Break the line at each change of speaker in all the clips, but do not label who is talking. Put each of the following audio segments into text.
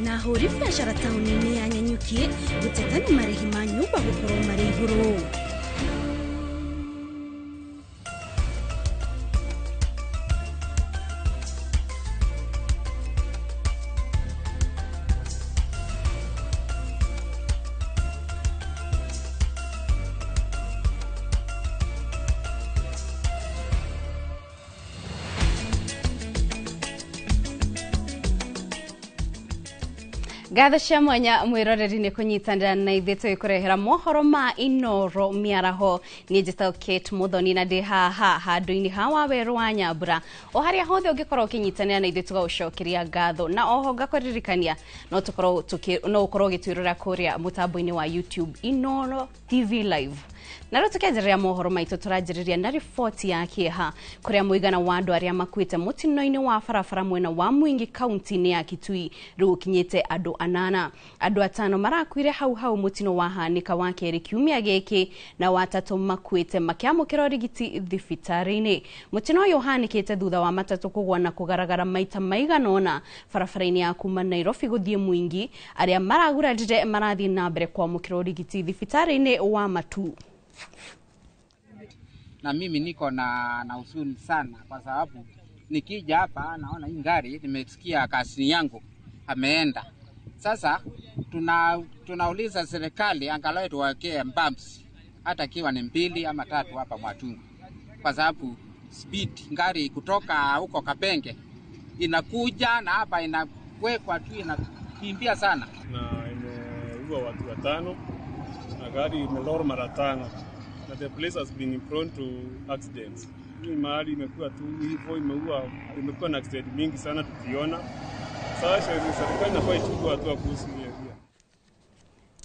Na ahũri biacara taũni-inĩ ya Nanyuki gũteta nĩ marĩhi ma nyũmba gũkorwo marĩ igũrũ.
Ngatho cia mwanya mwiroreri ni kunyitanira na ithuĩ tũgĩkũrehera mohoro ma Inoro mĩaraho. Niĩ njĩtagwo Kate Muthoni na ndĩ haha handũ-inĩ ha Wawerũ wa Nyambura, o harĩa hothe ũngĩkorwo ũkĩnyitanĩra na ithuĩ tũgagũcokeria ngatho, na oho ngakũririkania no ũkorwo ũgĩtwĩrora kũrĩa mũtambo-inĩ wa YouTube Inoro TV Live. Na rĩu tũkĩanjĩrĩria mohoro maitũ tũranjĩrĩria na riboti ya kĩeha kũrĩa mũigana wa andũ arĩa makuĩte mũtino-inĩ wa barabara mwena wa Mwingi kaunti-inĩ ya Kitui rĩu ũkinyĩte andũ 8. Andũ 5 marakuire hau hau mũtino wahanĩka wa kerĩ kiumia gĩkĩ na watatũ makuĩte makĩamũkĩra ũrigiti thibitarĩ-inĩ. Mũtino ũyũ ũhanĩkĩte thutha wa matatũ kũgwa na kũgaragara maita maigana ũna barabara-inĩ ya kuma Nairobi gũthiĩ Mwingi. Arĩa maragurarire marathiĩ na mbere kwamũkĩra ũrigiti thibitarĩ-inĩ wa Matu.
Na mimi niko na huzuni sana kwa sababu nikija hapa naona hii gari, nimesikia kasini yangu ameenda. Sasa tunauliza serikali angalau tuwekee bumps hata kiwa ni 2 ama 3 hapa Mwatungu, kwa sababu speed gari kutoka huko Kapenge inakuja na hapa inawekwa tu inakimbia sana,
na imeua watu 5 na gari imelora mara 5. Na the place has been prone to accidents. Hii mahali imekuwa tu hivyo, imekuwa na accident mingi sana tukiona. Sasa serikali inafaa ichukue hatua kuhusu hiyo.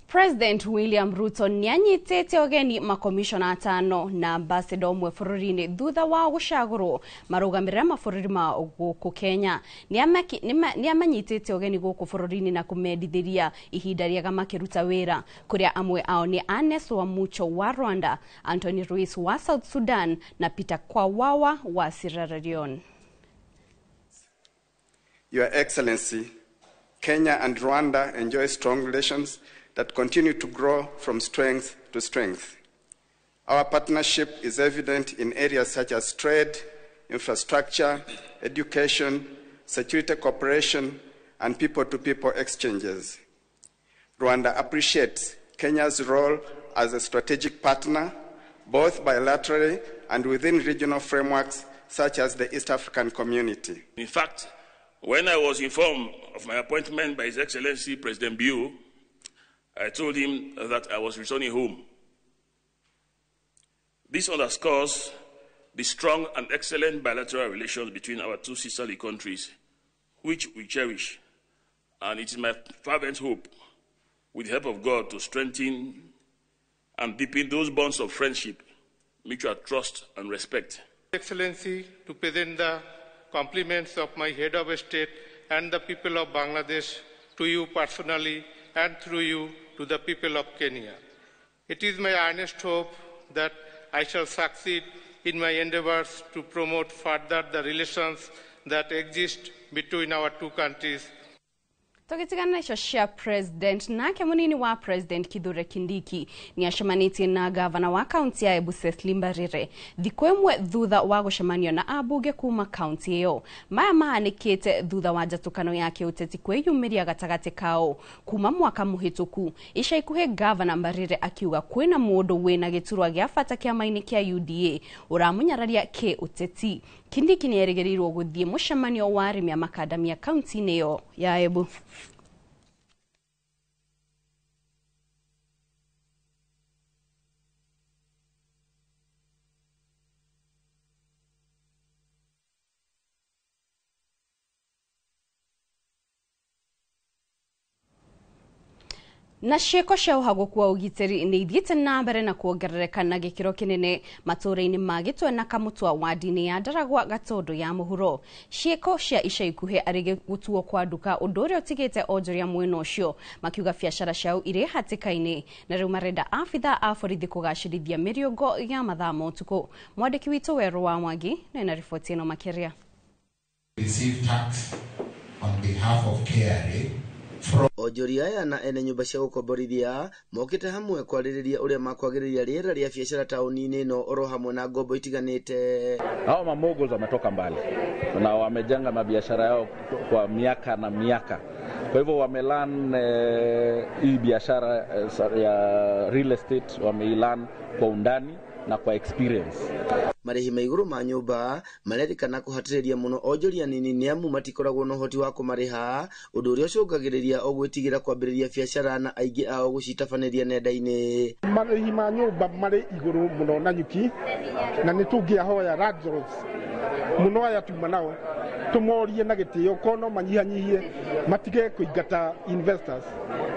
President William Ruto nĩanyitĩte ũgeni makomishona 5 na ambassador ũmwe bũrũri-inĩ thutha wa gũcagũrwo marũgamĩrĩre mabũrũri ma gũkũ Kenya. Nĩamanyitĩte ũgeni gũkũ bũrũri-inĩ na kũmendithĩria ihinda rĩega makĩruta wĩra, kũrĩa amwe ao nĩ Ernest Wamucho wa Rwanda, Anthony Ruiz wa South Sudan na Peter Kwawawa wa Sierra Leone.
Your Excellency, Kenya and Rwanda enjoy strong relations that continue to grow from strength to strength. Our partnership is evident in areas such as trade, infrastructure, education, security cooperation, and people-to-people exchanges. Rwanda appreciates Kenya's role as a strategic partner, both bilaterally and within regional frameworks such as the East African Community.
In fact, when I was informed of my appointment by His Excellency President Bio, I told him that I was returning home. This underscores the strong and excellent bilateral relations between our two sisterly countries, which we cherish, and it is my fervent hope, with the help of God, to strengthen and deepen those bonds of friendship, mutual trust and respect.
Excellency, to present the compliments of my head of state and the people of Bangladesh to you personally and through you to the people of Kenya. It is my earnest hope that I shall succeed in my endeavors to promote further the relations that exist between our two countries.
Tũgĩtigana icio cia president, nake mũnini wa president Kithure Kindiki nĩacemanĩtie na gavana wa kaunti ya Embu Cecily Mbarire thikũ ĩmwe thutha wa gũcemanio na ambunge kuma kaunti ĩyo. Maya mahanĩkĩte thutha wa njatũkano ya kĩũteti kwĩyumĩria gatagatĩ kao kuma mwaka mũhĩtũku. Ica ikuhĩ gavana Mbarire akiuga kwĩna mũndũ wĩna gĩturwa gĩa bata kĩama-inĩ kĩa UDA ũramũnyararia kĩũteti. Kindiki nĩerĩgĩrĩirwo gũthiĩ mũcemanio wa arĩmi a makadamia kaunti-inĩ ĩyo ya Embu. Na ciĩko cia ũhagũku wa ũgitĩri nĩ ithiĩte na mbere na kuongerereka na gĩkĩro kĩnene matũũra-inĩ ma Gĩtwe na Kamũtwa wadi-inĩ ya Ndaragwa Gatũndũ ya mũhuro. Ciĩko cia ica ikuhĩ arĩ gũtuo kwa nduka, ũndũ ũrĩa ũtigĩte onjoria mwena ũcio makiuga biacara ciao irĩ hatĩka-inĩ, na rĩu marenda abithaa a borithi kũgacĩrithia mĩrĩũngo ya mathaa ma ũtukũ. Mwandĩki witũ Werũ wa Mwangi na riboti ĩno makĩria.
Receive tax on behalf of KRA Onjoria aya na ene nyũmba cia gũkomborithia mokĩte hamwe kwarĩrĩria ũrĩa makwagĩrĩria rĩera rĩa biacara taũni-inĩ ĩno oro hamwe na ngombo itiganĩte.
Hao mamoguls wametoka mbali na wamejenga mabiashara yao kwa miaka na miaka, kwa hivyo wamelearn hii biashara ya real estate, wameilearn kwa undani na kwa experience.
Marĩhi ma igũrũ ma nyũmba marerĩkana kũhatĩrĩria mũno onjoria nini nĩ amu matikoragwo na ũhoti wa kũmarĩha, ũndũ ũrĩa ũcũngagĩrĩria o gwĩtigĩra kwambĩrĩria biacara na aingĩ ao gũcitabanĩria nenda-inĩ.
Marĩhi ma nyũmba marĩ igũrũ mũno Nanyuki, na nĩ tũngĩahoya landlords mũno aya tuma nao tũmorie na gĩtĩo ko no manyihanyihie matige kũingata investors,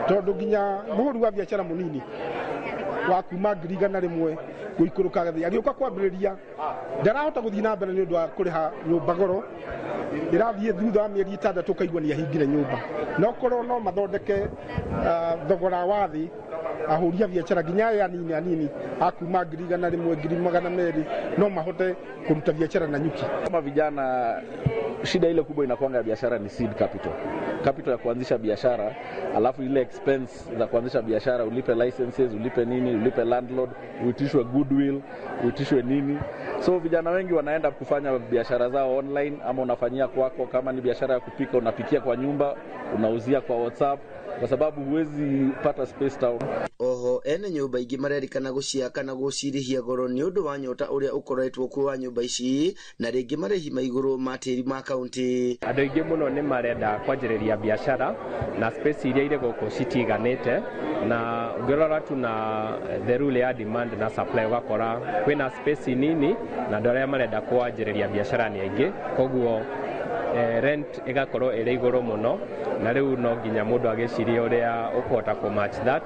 tondũ nginya mũhũri wa biacara mũnini wa kuma 100,000 gũikũrũka thĩ agĩũka kwambĩrĩria ndarahota gũthiĩ na mbere nĩ ũndũ wa kũrĩha nyũmba goro ĩrathiĩ thutha wa mĩeri 6 ũkaigua nĩ ahingire nyũmba. No korwo no mathondeke thogora wa thĩ ahũri a biacara nginya aya anini anini a kuma 100,000 200,000 no mahote kũruta biacara Nanyuki.
Kama vijana, shida ile kubwa inakuanga ya biashara ni seed capital, capital ya kuanzisha biashara, alafu ile expense za kuanzisha biashara, ulipe licenses, ulipe nini, ulipe landlord, uitishwe goodwill, uitishwe nini. So vijana wengi wanaenda kufanya biashara zao online, ama unafanyia kwako. Kama ni biashara ya kupika, unapikia kwa nyumba, unauzia kwa WhatsApp, kwa sababu huwezi pata space town.
Oho ene nyũmba ingĩ marerĩkana gũciaka na gũcirĩhia goro nĩ ũndũ wa nyota ũrĩa ũkoretwo kuo wa nyũmba ici na rĩngĩ marĩhi ma igũrũ ma tĩri ma kaũntĩ.
Andũ aingĩ mũno nĩ marenda kwanjĩrĩria biacara na space iria irĩ gũkũ citiganĩte, na ũngĩrora tu na the rule ya demand na supply ũgakora kwĩna space nini na andũ arĩa marenda kwanjĩrĩria biacara nĩ aingĩ, koguo rent ĩgakorwo ĩrĩ igũrũ mũno, na rĩu no nginya mũndũ agĩcirie ũrĩa ũkũhota kũ match that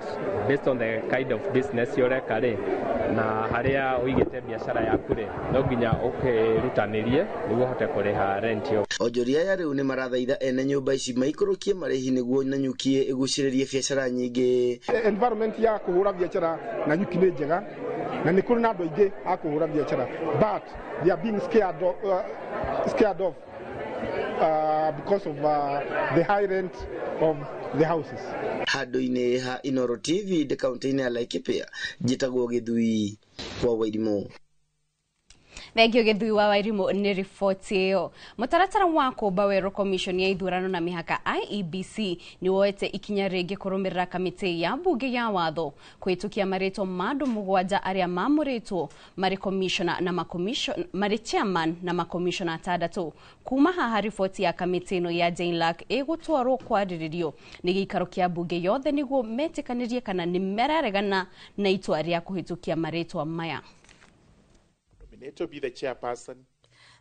based on the kind of business ũreka rĩ, na harĩa ũigĩte biacara yaku rĩ, no nginya ũkĩrutanĩrie nĩguo ũhote kũrĩha rent ĩyo.
Onjoria aya rĩu nĩ marathaitha ene nyũmba ici maikũrũkie marĩhi nĩguo Nanyuki ĩgucĩrĩrie biacara nyingĩ.
Environment ya kũhũra biacara Nanyuki nĩ njega na nĩ kũrĩ na andũ aingĩ a kũhũra biacara, but they are being scared off because of the high rent of the houses.
Handũ-inĩ ha Inooro TV ndĩ kaũntĩ-inĩ ya Laikipia, njĩtagwo Gĩthui wa Wairimũ.
Thengio Gĩthui wa Wairimũ nĩ riboti ĩyo. Mũtaratara wa kũmba werũ Commission ya ithurano na mĩhaka IEBC nĩ woete ikinya rĩngĩ kũrũmĩrĩra kamĩtĩ ya mbunge ya watho kũhĩtũkia marĩtwa ma andũ 7 arĩa mamũrĩtwo marĩ commissioner na marĩ chairman na makomishona 6. Kuma haha riboti ya kamĩtĩ ĩno ya JLAC ĩgũtwarwo kwarĩrĩrio nĩ gĩikaro kĩa mbunge yothe nĩguo metĩkanĩrie kana nĩ mararegana na itua rĩa kũhĩtũkia marĩtwa maya.
To be the chairperson.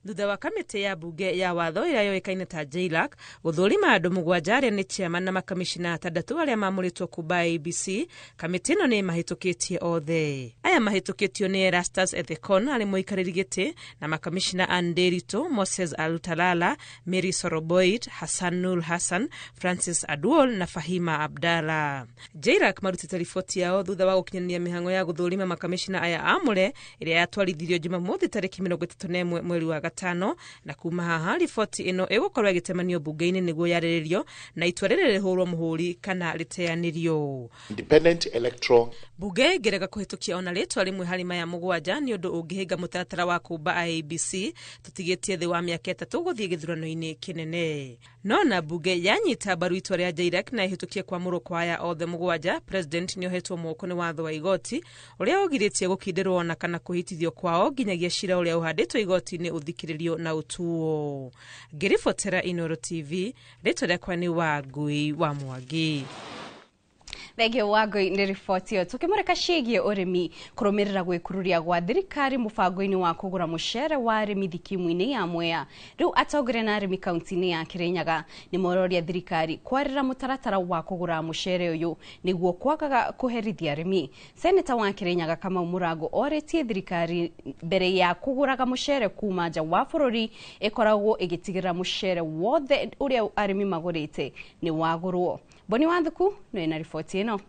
Thutha wa kamĩtĩ ya mbunge ya watho ĩrĩa yoĩkaine ta JLAC gũthũrima andũ 7 arĩa nĩ chairman na makamishina 6 arĩa mamũrĩtwo kuuma IEBC, kamĩtĩ ĩno nĩ mahĩtũkĩtie othe. Aya mahĩtũkĩtio nĩ Erastus Ethekon arĩ mũikarĩri gĩtĩ na makamishina Ann Nderitu, Moses Alutalala, Mary Soroboit, Hassan Nur Hassan, Francis Aduol na Fahima Abdalla. JLAC marutĩte riboti yao thutha wa gũkinyanĩria mĩhang'o ya gũthũrima makamishina aya amũre ĩrĩa yatwarithirio Jumamothi tarĩki 31 mweri wa 5, na kuma haha riboti ĩno ĩgũkorwo ĩgĩtemanio mbunge-inĩ nĩguo yarĩrĩrio na itua rĩrĩ rĩhũrwo mũhũri kana rĩteanĩrio.
Independent Electoral
Bunge ĩngĩrega kũhĩtũkia ona rĩtwa rĩmwe harĩ maya 7 nĩ ũndũ ũngĩhĩnga mũtaratara wa kũmba IEBC tũtigĩtie thĩ wa mĩaka 3 gũthiĩ gĩthurano-inĩ kĩnene. No na bunge yanyita mbaru itua rĩa JLAC na ĩhĩtũkie kwamũrwo kwa aya othe 7, president nĩohetwo moko nĩ watho wa igoti ũrĩa ũgirĩtie gũkindĩrwo ona kana kũhĩtithio kwao nginyagia cira ũrĩa ũhandĩtwo igoti-inĩ ũthikĩrĩrio na ũtuo. Ngĩribotera Inooro TV, rĩtwa rĩakwa nĩ Wangui wa Mwangi.
Thengio Wangui nĩ riboti ĩyo. Tũkĩmũrĩka ciĩgiĩ ũrĩmi kũrũmĩrĩra gwĩkururia gwa thirikari mũbango-inĩ wa kũgũra mũcere wa arĩmi thikimu-inĩ ya Mwea, rĩu atongoria na arĩmi kaunti-inĩ ya Kirinyaga nĩ mororia thirikari kwarĩra mũtaratara wa kũgũra mũcere ũyũ nĩguo kwagaga kũherithia arĩmi. Seneta wa Kirinyaga Kamau Mũrango orĩtie thirikari mbere ya kũgũraga mũcere kuma nja wa bũrũri ĩkoragwo ĩgĩtigĩrĩra mũcere wothe ũrĩa arĩmi magũrĩte nĩ wagũrwo. Boni Wathuku nĩ na riboti ĩno.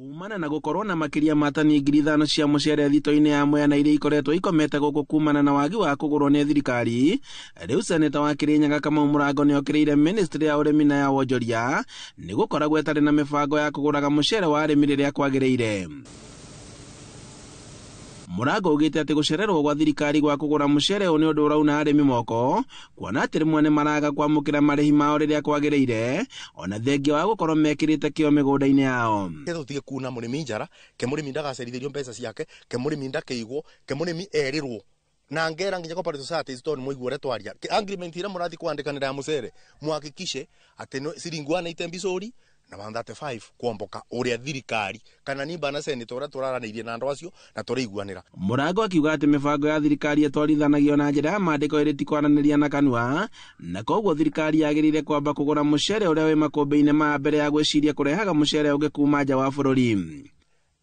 Kumana na gukorwo na makiria ma tani 5,000 cia mucere thito-inĩ ya Mwea na iria ikoretwo ikomete gũkũ kumana na wagi wa kũgũrwo nĩ thirikari, rĩu seneta wa Kirinyaga Kamau Mũrango nĩokĩrĩire ministry ya ũrĩmi na ya wonjoria nĩ gũkoragwo ĩtarĩ na mĩbango ya kũgũraga mũcere wa arĩmi rĩrĩa kwagĩrĩire. Mũrango augĩte atĩ gũcererwo gwa thirikari gwa kũgũra mũcere ũyũ nĩ ũndũ ũrauna arĩmi moko, kuona atĩ rĩmwe nĩ maraga kwamũkĩra marĩhi mao rĩrĩa kwagĩrĩire, ona thengia wa gũkorwo mekĩrĩte kĩo mĩgũnda-inĩ yao.
Tũtige kuna mũrĩmi njara, ke mũrĩmi ndagacerithĩrio mbeca ciake, ke mũrĩmi ndakĩigwo, ke mũrĩmi erirwo na ngera nginya cooperative societies tondũ mũigue ũrĩa twaria agreement ĩrĩa mũrathiĩ kwandĩkanĩra ya mũcere muhakikishe atĩ ciringi 180 mbicũri na 135 kuomboka uria thirikari kana nimba na senator uria turaranĩirie na andũ acio na tũraiguanĩra.
Mũrango akiuga atĩ mĩbango ya thirikari ĩtwarithanagio na njĩra ya maandĩko ĩrĩ ti kwaranĩria na kanua, na koguo thirikari yagĩrĩire kwamba kũgũra mũcere ũrĩa wĩ makũmbĩ-inĩ ma mbere ya gwĩciria kũrehaga mũcere ũngĩ kuma nja wa bũrũri.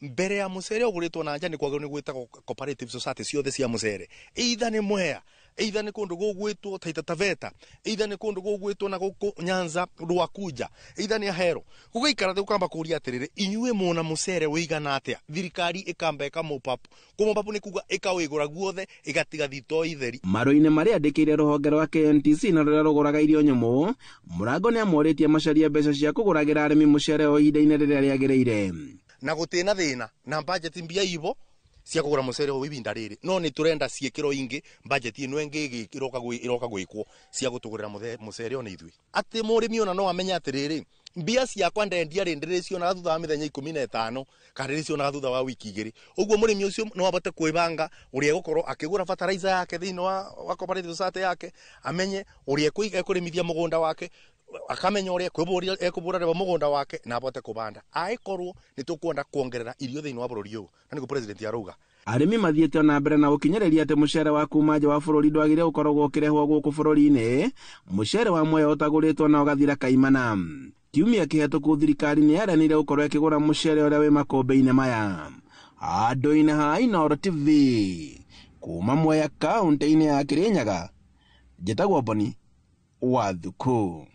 Mbere ya mũcere ũgũrĩtwo na nja nĩ kwagĩrĩirwo nĩ gwĩtagwo cooperative society ciothe cia mũcere, either nĩ Mwea, either nĩ kũndũ gũgwĩtwo Taita Taveta, either nĩ kũndũ gũgwĩtwo na gũkũ Nyanza Rwakuja, either nĩ Ahero. Gũgaikara thĩ ũkamba kũria atĩrĩrĩ, inyuĩ mwona mũcere ũigana atĩa? Thirikari ĩkamba ĩkamũpapu. Kũmũpapu nĩ kuga ĩkawĩgũra guothe ĩgatiga thitoo itheri.
Marũa-inĩ marĩa andĩkĩire rũhonge rwa KNTC na rũrĩa rũgũraga irio nyũmũ, Mũrango nĩamorĩtie macarie mbeca cia kũgũragĩra arĩmi mũcere o ihinda-inĩ rĩrĩa rĩagĩrĩire.
Na gũtĩ na thĩna na budget mbia ibo cia kũgũra mũcere ũyũ ibinda rĩrĩ, no nĩ tũrenda ciĩkĩro ingĩ budget ĩno ĩngĩ ĩroka gwĩkwo cia gũtũgũrĩra mũcere ona ithuĩ, atĩ mũrĩmi ona no amenye atĩrĩrĩ, mbia ciakwa ndendia rĩ ndĩrĩcionaga thutha wa mĩthenya 15 kana ndĩrĩcionaga thutha wa wiki 2. Ũguo mũrĩmi ũcio no abote kwĩbanga ũrĩa egũkorwo akĩgũra fertilizer yake thĩinĩ wa cooperative society yake, amenye ũrĩa ekũrĩmithia mũgũnda wake, akamenya ũrĩa ekũbũra rĩba mũgũnda wake na abote kũbanda. Angĩkorwo nĩ tũkwenda kuongerera irio thĩinĩ wa bũrũri ũyũ, na nĩguo president arauga.
Arĩmi mathiĩte ona mbere na gũkinyĩrĩria atĩ mũcere wa kuma nja wa bũrũri ndwagĩrĩire gũkoragwo ũkĩrehwo gũkũ bũrũri-inĩ, mũcere wa Mwea ũtagũrĩtwo na ũgathira kaimana. Kiumia kĩhetũku thirikari nĩ yaranĩire gũkorwo ĩkĩgũra mũcere ũrĩa wĩ makũmbĩ-inĩ maya. Handũ-inĩ ha Inooro TV kuma Mwea kaũntĩ-inĩ ya Kirinyaga, njĩtagwo Boni wa Thuku.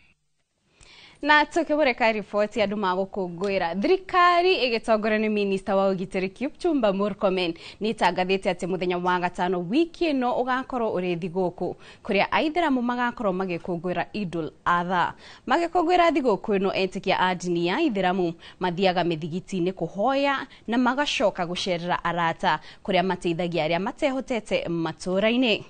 Na tukimurika riboti andu magukungwira thirikari igitongorio ni minista wa ugitiri Kipchumba Murkomen ni itangathite ati muthenya wa gatano wiki ino ugakorwo uri thiguku kuria aithiramu magakorwo magikungwira Idul Adha. Magikungwira thiguku ino etikia a ndini ya ithiramu mathiaga mithigiti-ini kuhoya na magacoka gucerera arata kuria mateithagia aria matehotete matura-ini.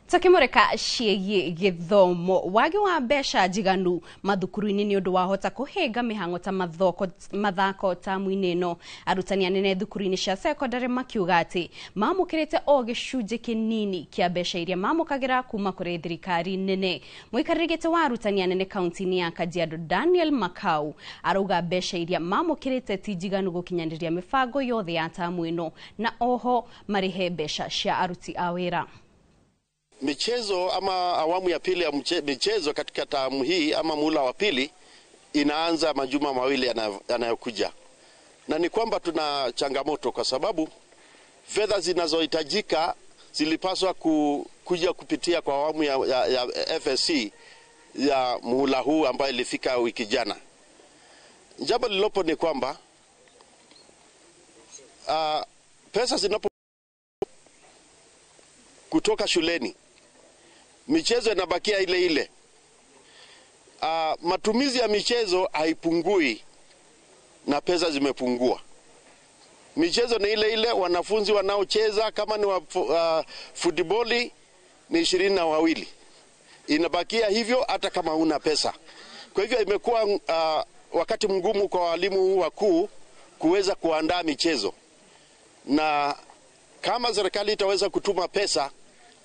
Tukimurika ciĩgiĩ gĩthomo, wagi wa mbeca njiganu mathukuru-inĩ nĩ ũndũ wahota kũhĩnga mĩhang'o ta mathako tamu-inĩ ĩno. Arutani anene thukuru-inĩ cia secondary makiuga atĩ mamũkĩrĩte o gĩcunjĩ kĩnini kĩa mbeca iria mamũkagĩra kuma kũrĩ thirikari nene. Mũikarĩri gĩtĩ wa arutani anene kaunti-inĩ ya Kajiado Daniel Makau arauga mbeca iria mamũkĩrĩte ti njiganu gũkinyanĩria mĩbango yothe ya tamu ĩno na oho marĩhe mbeca cia aruti a wĩra.
Michezo ama awamu ya pili ya michezo katika tamu hii ama muhula wa pili inaanza majuma mawili yanayokuja. Na ni kwamba tuna changamoto kwa sababu fedha zinazohitajika zilipaswa kuja kupitia kwa awamu ya FSC ya muhula huu ambayo ilifika wiki jana. Jambo lilopo ni kwamba pesa zinapo kutoka shuleni, michezo inabakia ile ile. Matumizi ya michezo haipungui na pesa zimepungua. Michezo ni ile ile, wanafunzi wanaocheza kama ni wa futiboli ni 22. Inabakia hivyo hata kama huna pesa. Kwa hivyo imekuwa wakati mgumu kwa walimu wakuu kuweza kuandaa michezo. Na kama serikali itaweza kutuma pesa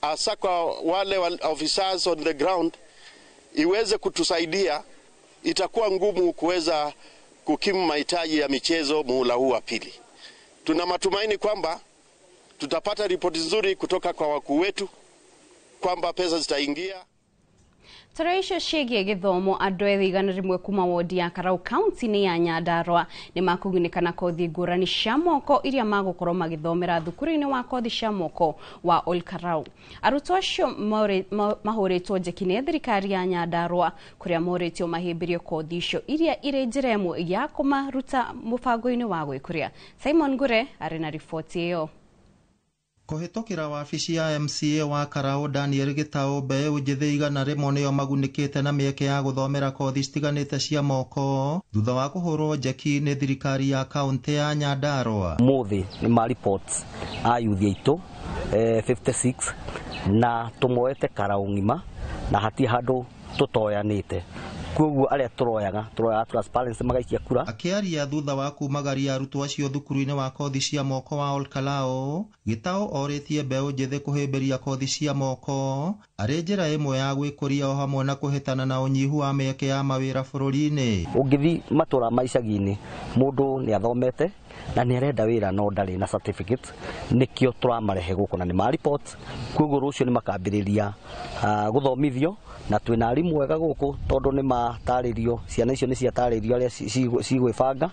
hasa kwa wale officers on the ground iweze kutusaidia, itakuwa ngumu kuweza kukimu mahitaji ya michezo muhula huu wa pili. Tuna matumaini kwamba tutapata ripoti nzuri kutoka kwa wakuu wetu kwamba pesa zitaingia.
Toro icio ciĩgiĩ gĩthomo, andũ ethĩ 100 kuma wodi ya Karau kaunti-inĩ ya Nyandarua nĩ makũgunĩka na kothi ngũrani cia moko iria magũkorwo magĩthomera thukuru-inĩ wa kothi cia moko wa Ol Karau. Arutwo acio mahũrĩtwo njeki nĩ thirikari ya Nyandarua kũrĩa morĩtio mahĩmbĩrie kothi icio iria irĩ njĩra ĩmwe ya kũmaruta mũbango-inĩ wa gwĩkũria. Simon Ngure arĩ na riboti ĩyo.
Kũhĩtũkĩra wabici ya MCA wa Karau Daniel Gĩtaũ, mbeũ njĩthĩ 100 nĩo magunĩkĩte na mĩeke ya gũthomera kothi citiganĩte cia moko thutha wa kũhũrwo njeki nĩ thirikari ya kaũntĩ ya Nyandarua.
Mũthĩ nĩ ma reports a yuthi aitũ 56 na tũmoete Karau ng'ima na hatirĩ handũ tũtoyanĩte, koguo arĩa tũroyaga tũroyaga transparency magaikia kura.
Akĩaria thutha wa kumagaria arutwo acio thukuru-inĩ wa kothi cia moko wa Ol Kalou, Gĩtaũ orĩtie mbeũ njĩthĩ kũhĩmbĩria kothi cia moko arĩ njĩra ĩmwe ya gwĩkũria o hamwe na kũhĩtana na ũnyihu wa mĩeke ya mawĩra bũrũri-inĩ.
Ũngĩthi matũra ma icagi-inĩ, mũndũ nĩ athomete na nĩ arenda wĩra no ndarĩ na certificate, nĩkĩo tũramarehe gũkũ na nĩ ma report, koguo rũciũ nĩ makambĩrĩria gũthomithio na twĩna arimũ ega gũkũ tondũ nĩ matarĩrio, ciana icio nĩ ciatarĩrio arĩa cigwĩbanga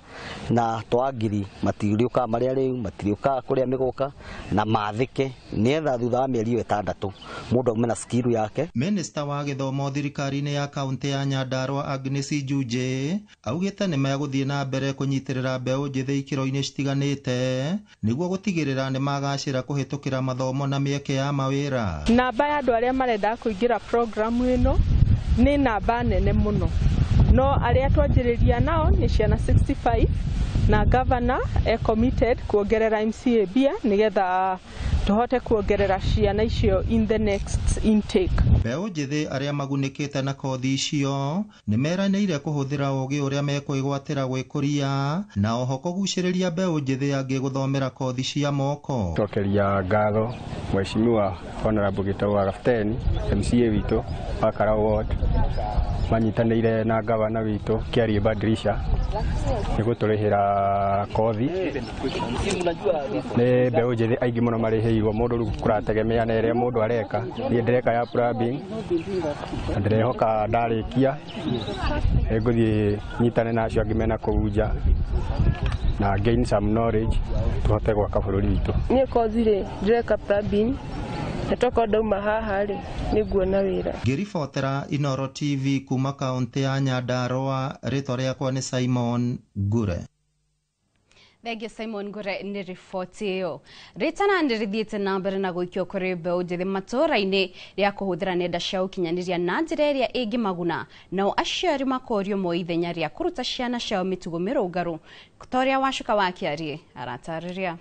na twangiri matirĩũkaga marĩa rĩu matirĩũkaga kũrĩa mĩgũka na mathĩke nĩetha thutha wa mĩeri ĩyo 6 mũndũ aume na skill yake.
Minista wa gĩthomo thirikari-inĩ ya kaũntĩ ya Nyandarua Agnes Njunje augĩte nĩ megũthiĩ na mbere kũnyitĩrĩra mbeũ njĩthĩ ikĩro-inĩ citiganĩte nĩguo gũtigĩrĩra nĩ magacĩra kũhĩtũkĩra mathomo na mĩeke ya mawĩra.
Namba ya andũ arĩa marenda kũingĩra programu ĩno nĩ namba nene mũno, no arĩa twanjĩrĩria nao nĩ ciana 65 na governor e committed kuongerera MCA mbia nĩgetha tũhote kuongerera ciana icio in the next intake.
Mbeũ njĩthĩ arĩa magunĩkĩte na kothi icio nĩ meranĩire kũhũthĩra ũũgĩ ũrĩa mekwĩgwatĩra gwĩkũria na oho kũgucĩrĩria mbeũ njĩthĩ angĩ gũthomera kothi cia moko.
Cokeria ngatho Mheshimiwa Honorable Gitau wa Kapteni MCA witũ wa Karau Ward manyitanĩire na gavana witũ Kĩarie Badirisha nĩ gũtũrĩhĩra kothi. Nĩ mbeũ njĩthĩ aingĩ mũno marĩhĩirwo, mũndũ rĩu kũrategemea na ĩrĩa mũndũ areka. Niĩ ndĩreka ya plumbing na ndĩrehoka ndarĩkia nĩngũthiĩ nyitane na acio angĩ mena kũu nja na gain some knowledge tũhote gwaka bũrũri witũ.
Niĩ kothi rĩ ndĩreka plumbing na tokorwo ndauma haha rĩ nĩnguona wĩra.
Ngĩribotera Inooro TV kuma kaũntĩ ya Nyandarua, rĩtwa rĩakwa nĩ Simon Ngure.
Thengiũ Simon Ngure nĩ riboti ĩyo. Rĩtana nĩrĩthiĩte na mbere na gũikio kũrĩ mbeũ njĩthĩ matũũra-inĩ rĩa kũhũthĩra nenda cia ũkinyanĩria na njĩra ĩrĩa ĩngĩmaguna, nao aciari makorio moe ithenya rĩa kũruta ciana ciao mĩtugo mĩrũngarũ ta ũrĩa Wacuka wa Kĩarie aratarĩria.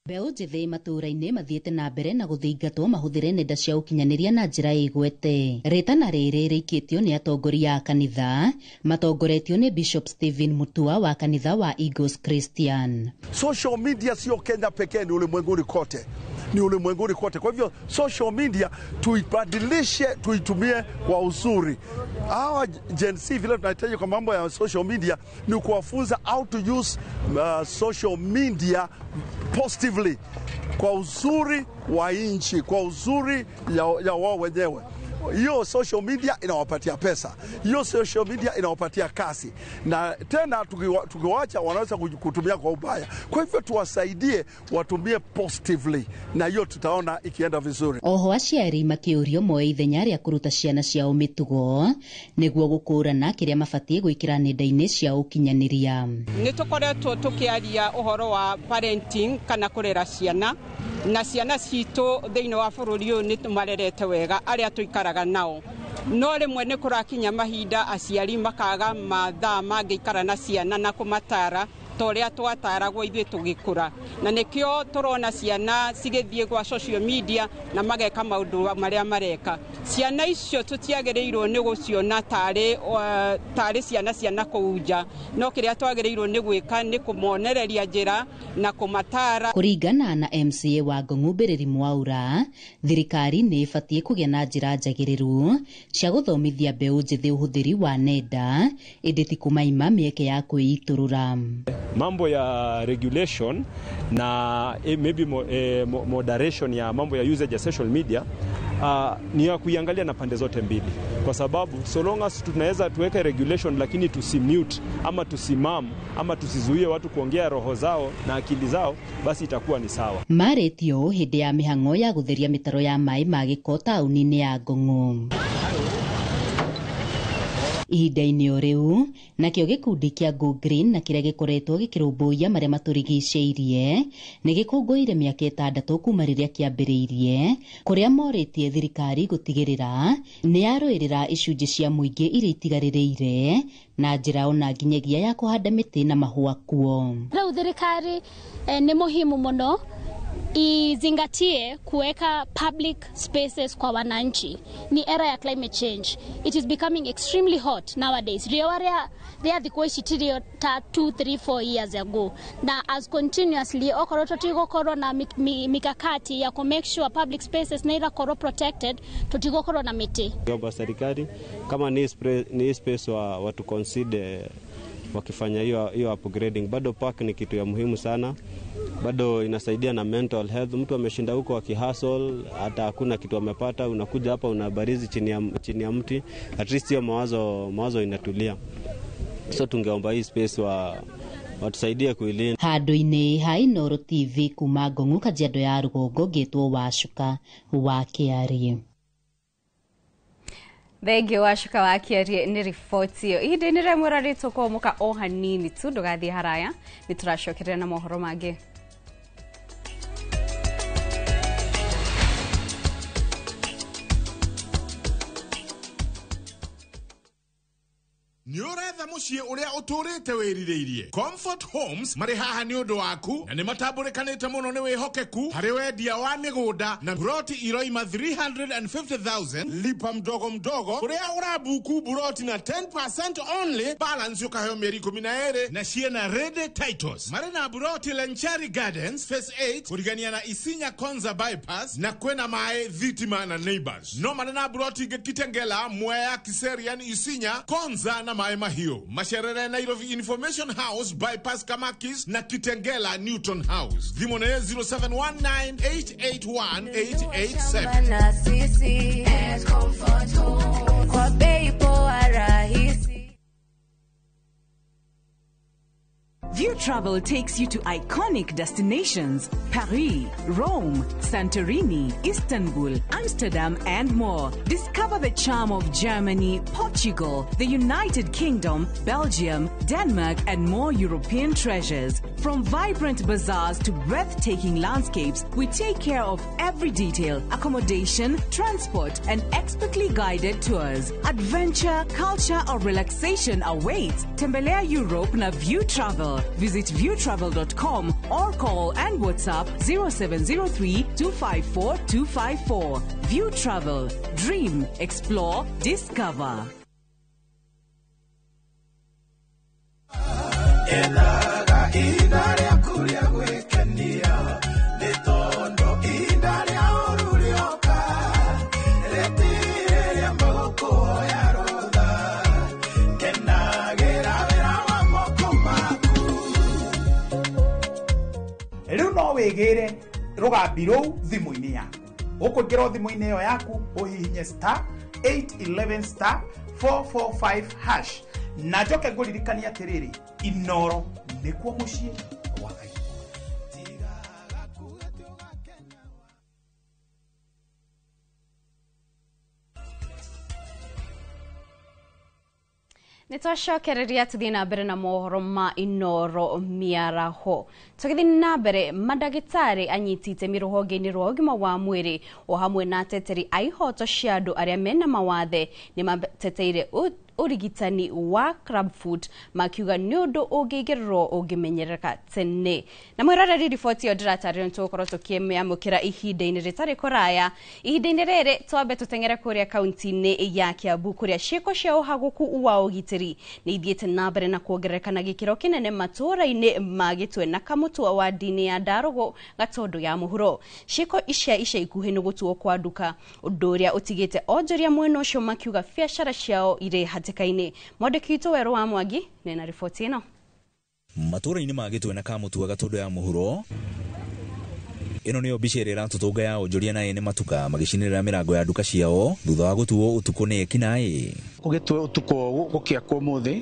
Mbeũ njĩthĩ matũũra-inĩ mathiĩte na mbere na gũthingatwo mahũthĩre nenda cia ũkinyanĩria na njĩra ĩgwete. Rĩtana rĩrĩ rĩikĩtio nĩ atongoria a kanitha matongoretio nĩ Bishop Stephen Mutua wa kanitha wa Eagles Christian.
Social media sio Kenya pekee, ni ulimwenguni kote, ni ulimwenguni kote. Kwa hivyo social media tuibadilishe, tuitumie kwa uzuri. Hawa Gen Z vile tunahitaji kwa mambo ya social media ni kuwafunza how to use social media positively, kwa uzuri wa nchi, kwa uzuri ya wao wenyewe. Hiyo social media inawapatia pesa, hiyo social media inawapatia kasi, na tena tukiwacha wanaweza kutumia kwa ubaya. Kwa hivyo tuwasaidie watumie positively, na hiyo tutaona ikienda vizuri.
Oho aciari makĩũrio moe ithenya rĩa kũruta ciana ciao mĩtugo nĩguo gũkũrana kĩrĩa mabatiĩ gwĩkĩra nenda-inĩ cia ũkinyanĩria.
Nĩ tũkoretwo tũkĩaria ũhoro wa parenting kana kũrera ciana, na ciana citũ thĩinĩ wa bũrũri ũyũ nĩ tũmarerete wega arĩa tũikaraga nao, no rĩmwe nĩ kũrakinya mahinda aciari makaga mathaa mangĩikara na ciana na kũmatara ta ũrĩa twataragwo ithuĩ tũgĩkũra, na nĩkĩo tũrona ciana cigĩthiĩ gwa social media na mageka maũndũ marĩa mareka. Ciana icio tũtiagĩrĩirwo nĩ gũciona tarĩ ciana cia nakũu nja, no kĩrĩa twagĩrĩirwo nĩ gwĩka nĩ kũmonereria njĩra na kũmatara.
Kũringana na MCA wa Ngong'u Mbĩrĩri Mwaura, thirikari nĩ ĩbatiĩ kũgĩa na njĩra njagĩrĩru cia gũthomithia mbeũ njĩthĩ ũhũthĩri wa nenda, ĩndĩ ti kũmaima mĩeke ya kwĩitũrũra.
Mambo ya regulation na maybe moderation ya mambo ya usage ya social media
Ni ya kuiangalia na pande zote mbili, kwa sababu so long as tunaweza tuweke regulation, lakini tusimute ama tusimam ama tusizuie watu kuongea roho zao na akili zao, basi itakuwa ni sawa.
Marĩtio hĩndĩ ya mĩhang'o ya gũtheria mĩtaro ya maĩ ma gĩko taũni-inĩ ya Ngong'o. Ihinda-inĩ o rĩu nakĩo gĩkundi kĩa Go Green na kĩrĩa gĩkoretwo gĩkĩrũmbũiya marĩa matũrigicĩirie nĩ gĩkũngũĩire mĩaka 6 kuma rĩrĩa kĩambĩrĩirie, kũrĩa morĩtie thirikari gũtigĩrĩra nĩ yarũĩrĩra icunjĩ cia mũingĩ iria itigarĩrĩire na njĩra ona nginyagia ya kũhanda mĩtĩ na mahũa kuo.
Rĩu thirikari nĩ muhimu mũno izingatie kuweka public spaces kwa wananchi. Ni era ya climate change. It is becoming extremely hot nowadays. Riũa rĩa thikũ ici ti rĩo ta 2, 3, 4 years ago. Na as continuously okorwo tũtigũkorwo na mikakati ya ku make sure public spaces nĩ irakorwo protected, tũtigũkorwo na mĩtĩ.
Omba serikali kama ni space wa watu consider wakifanya hiyo upgrading. Bado park ni kitu ya muhimu sana, bado inasaidia na mental health. Mtu ameshinda huko akihustle, hata hakuna kitu amepata, unakuja hapa unabarizi chini ya mti, at least hiyo mawazo inatulia. So tungeomba hii space watusaidie kuilinda.
Handũ-inĩ ha Inooro TV kuma Ngong'u Kajiado ya rũgongo ngĩtwo Wacuka wa Kĩarie.
Thengiũ Wacuka wa Kĩarie nĩ riboti ĩyo. Ihinda-inĩ rĩa mwĩroreri tũkũhũmũka o hanini tu, ndũgathiĩ haraya, nĩ tũracokerera na mohoro mangĩ.
Nĩ ũretha mũciĩ ũrĩa ũtũrĩte wĩrirĩirie. Comfort Homes marĩ haha nĩ ũndũ waku na nĩ matambũrĩkanĩte mũno nĩ wĩhokeku harĩ wendia wa mĩgũnda na buroti iroima 350,000 lipa mdogo mdogo ũrĩa ũrabuku buroti na 10% only, balance ũkaheo mĩeri 12 na ciĩna ready titles. Marĩ na buroti Lenchari Gardens Phase 8 kũrigania na Isinya Konza Bypass na kwĩna maĩ, thitima na neighbors. No marĩ na buroti ingĩ Kitengela, Mwea, Kiserian, Isinya, Konza na Maĩ Mahiũ. Macerere Nairobi Information House Bypass Kamakis na Kitengela Newton House. Thimũ nĩ 0719881887.
Na sisi Comfort Home kwa bei poa rahisi.
View Travel takes you to iconic destinations: Paris, Rome, Santorini, Istanbul, Amsterdam, and more. Discover the charm of Germany, Portugal, the United Kingdom, Belgium, Denmark, and more European treasures. From vibrant bazaars to breathtaking landscapes, we take care of every detail: accommodation, transport, and expertly guided tours. Adventure, culture, or relaxation awaits. Tembelea Europe na View Travel. Visit viewtravel.com or call and WhatsApp 0703 254 254. View Travel. Dream, explore, discover.
Rĩu no wĩgĩre rũgambi rũu thimũ-inĩ yaku. Ũkũingĩra thimũ-inĩ ĩyo yaku ũhihinye star 811 star 445 hash. Na njoke ngũririkanie atĩrĩrĩ, Inooro nĩkuo mũciĩ wa Ngai.
Nĩ twacokereria tũthiĩ na mbere na mohoro ma Inooro mĩaraho. Tũgĩthiĩ na mbere, mandagĩtarĩ anyiti itemi rũhonge-inĩ rwa ũgima wa mwĩrĩ o hamwe na ateteri a ihoto cia andũ arĩa mena mawathe nĩ mateteire ũrigitani wa clubfoot makiuga nĩ ũndũ ũngĩigĩrĩrwo ũngĩmenyereka tene. Na mwĩroreri riboti ĩyo ndĩratarĩrio nĩ tũgũkorwo tũkĩmĩamũkĩra ihinda-inĩ rĩtarĩ kũraya. Ihinda-inĩ rĩrĩ twambe tũteng'ere kũrĩa kaunti-inĩ ya Kiambu kũrĩa ciĩko cia ũhagũku wa ũgitĩri nĩ ithiĩte na mbere na kuongerereka na gĩkĩro kĩnene matũũra-inĩ ma Gĩtwe na Kamũtwa wadi-inĩ ya Ndarũgũ Gatũndũ ya mũhuro. Ciĩko icia ica ikuhĩ nĩ gũtuo kwa nduka, ũndũ ũrĩa ũtigĩte onjoria mwena ũcio makiuga biacara ciao irĩ hatĩka-inĩ. Mwandĩki witũ Werũ wa Mwangi nĩ na riboti ĩno.
Matũũra-inĩ ma Gĩtwe na Kamũtwa Gatũndũ ya mũhuro,
Ĩno nĩyo mbica ĩrĩa ĩratũtũnga ya onjoria na ene matuka magĩcinĩrĩra mĩrango ya nduka ciao thutha wa gũtuo ũtukũ nĩ ekinaĩ.
Gũgĩtuo ũtukũ gũkĩakwo ũmũthĩ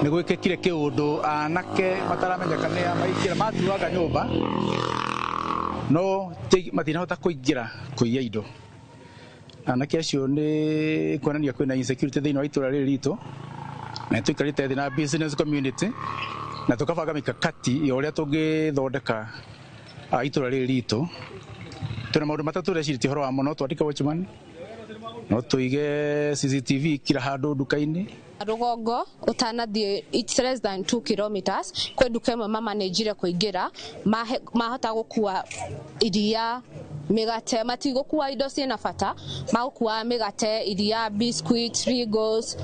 nĩ gwĩkĩkire kĩũndũ anake mataramenyeka nĩ maingĩra matuaga nyũmba no matinahota kũingĩra kũiya indo. Anake acio nĩ kuonania kwĩna insecurity thĩinĩ wa itũra rĩrĩ ritũ na tũikarĩte thĩ na business community na tũkabanga mikakati ya ũrĩa tũngĩthondeka itũra rĩrĩ ritũ. Twĩna maũndũ matatũ tũrecirĩtie ũhoro wamo, no twandĩke watchman, no tũige CCTV kila handũ nduka-inĩ.
Rũgongo ũtanathiĩ it's less than 2 kilometers kwĩ nduka ĩmwe mamanĩnjire kũingĩra mahota gũkua iria mĩgate, matigũkua indo ciĩna bata, magũkua mĩgate, iria, biscuit, Regals,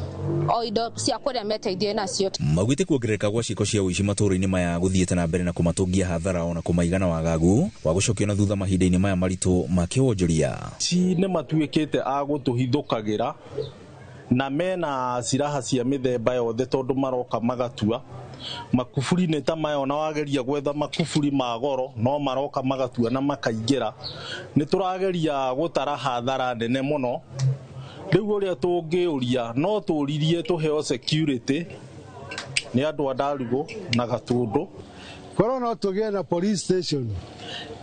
o indo cia kũrĩa meteithie nacio.
Maugĩte kuongerereka gwa ciĩko cia ũici matũũra-inĩ maya gũthiĩte na mbere na kũmatũngia hathara ona kũmaigana wagagu wa gũcokio na thutha mahinda-inĩ maya maritũ ma kĩwonjoria.
Ci nĩ matuĩkĩte a gũtũhithũkagĩra na mena silaha cia mĩthemba yothe tondũ maroka magatua makuburi nĩ ta maya, ona wageria gwetha makuburi ma goro no maroka magatua na makaingĩra. Nĩ tũrageria gũtara hathara nene mũno. Rĩu ũrĩa tũngĩũria no tũririe tũheo security nĩ andũ a Ndarugũ na Gatũndũ.
Korwo no tũgĩe na police station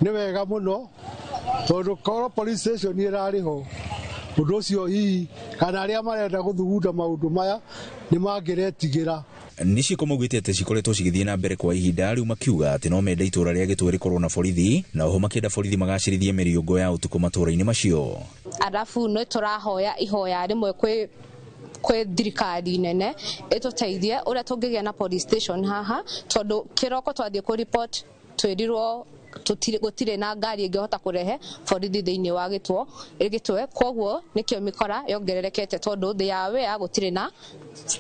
nĩ wega mũno tondũ korwo police station ĩrarĩ ho ũndũ ũcio hihi kana arĩa marenda gũthugunda maũndũ maya nĩ mangĩretigĩra.
Nĩ ciĩko maugĩte atĩ cikoretwo cigĩthiĩ na mbere kwa ihinda rĩu, makiuga atĩ no mende itũũra rĩa Gĩtwe rĩkorwo na borithi na oho makĩenda borithi magacĩrithie mĩriũngũ ya ũtukũ matũũra-inĩ macio.
Arabu nĩ tũrahoya ihoya rĩmwe kwĩ thirikari nene ĩtũteithie ũrĩa tũngĩgĩa na police station haha tondũ kĩroko twathiĩ kũ report twĩrirwo gũtirĩ na ngari ĩngĩhota kũrehe borithi thĩinĩ wa Gĩtwe, koguo nĩkĩo mĩkora yongererekete tondũ they are aware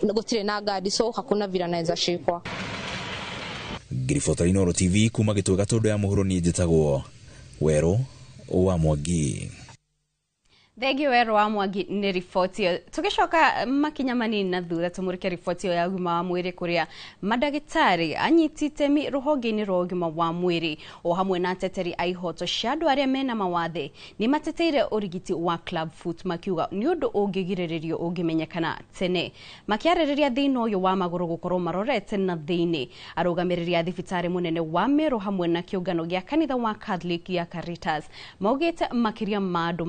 gũtirĩ na ngari, so hakuna vile anaweza shikwa.
Ngiribota Inooro TV kuma Gĩtwe Gatũndũ ya mũhuro, niĩ njĩtagwo Werũ wa Mwangi.
Thengiũ Werũ wa Mwangi nĩ riboti ĩyo. Tũgĩcoka makinya manini na thutha tũmũrĩke riboti ĩyo ya ũgima wa mwĩrĩ kũrĩa mandagĩtarĩ anyiti itemi rũhonge-inĩ rwa ũgima wa mwĩrĩ o hamwe na ateteri a ihoto cia andũ arĩa mena mawathe nĩ mateteire ũrigiti wa club foot makiuga nĩ ũndũ ũngĩgirĩrĩrio ũngĩmenyekana tene. Makĩarĩrĩria thĩna ũyũ wa magũrũ gũkorwo marorete na thĩinĩ, arũgamĩrĩri a thibitarĩ mũnene wa Meru hamwe na kĩũngano gĩa kanitha wa Catholic ya Caritas maugĩte makĩria ma andũ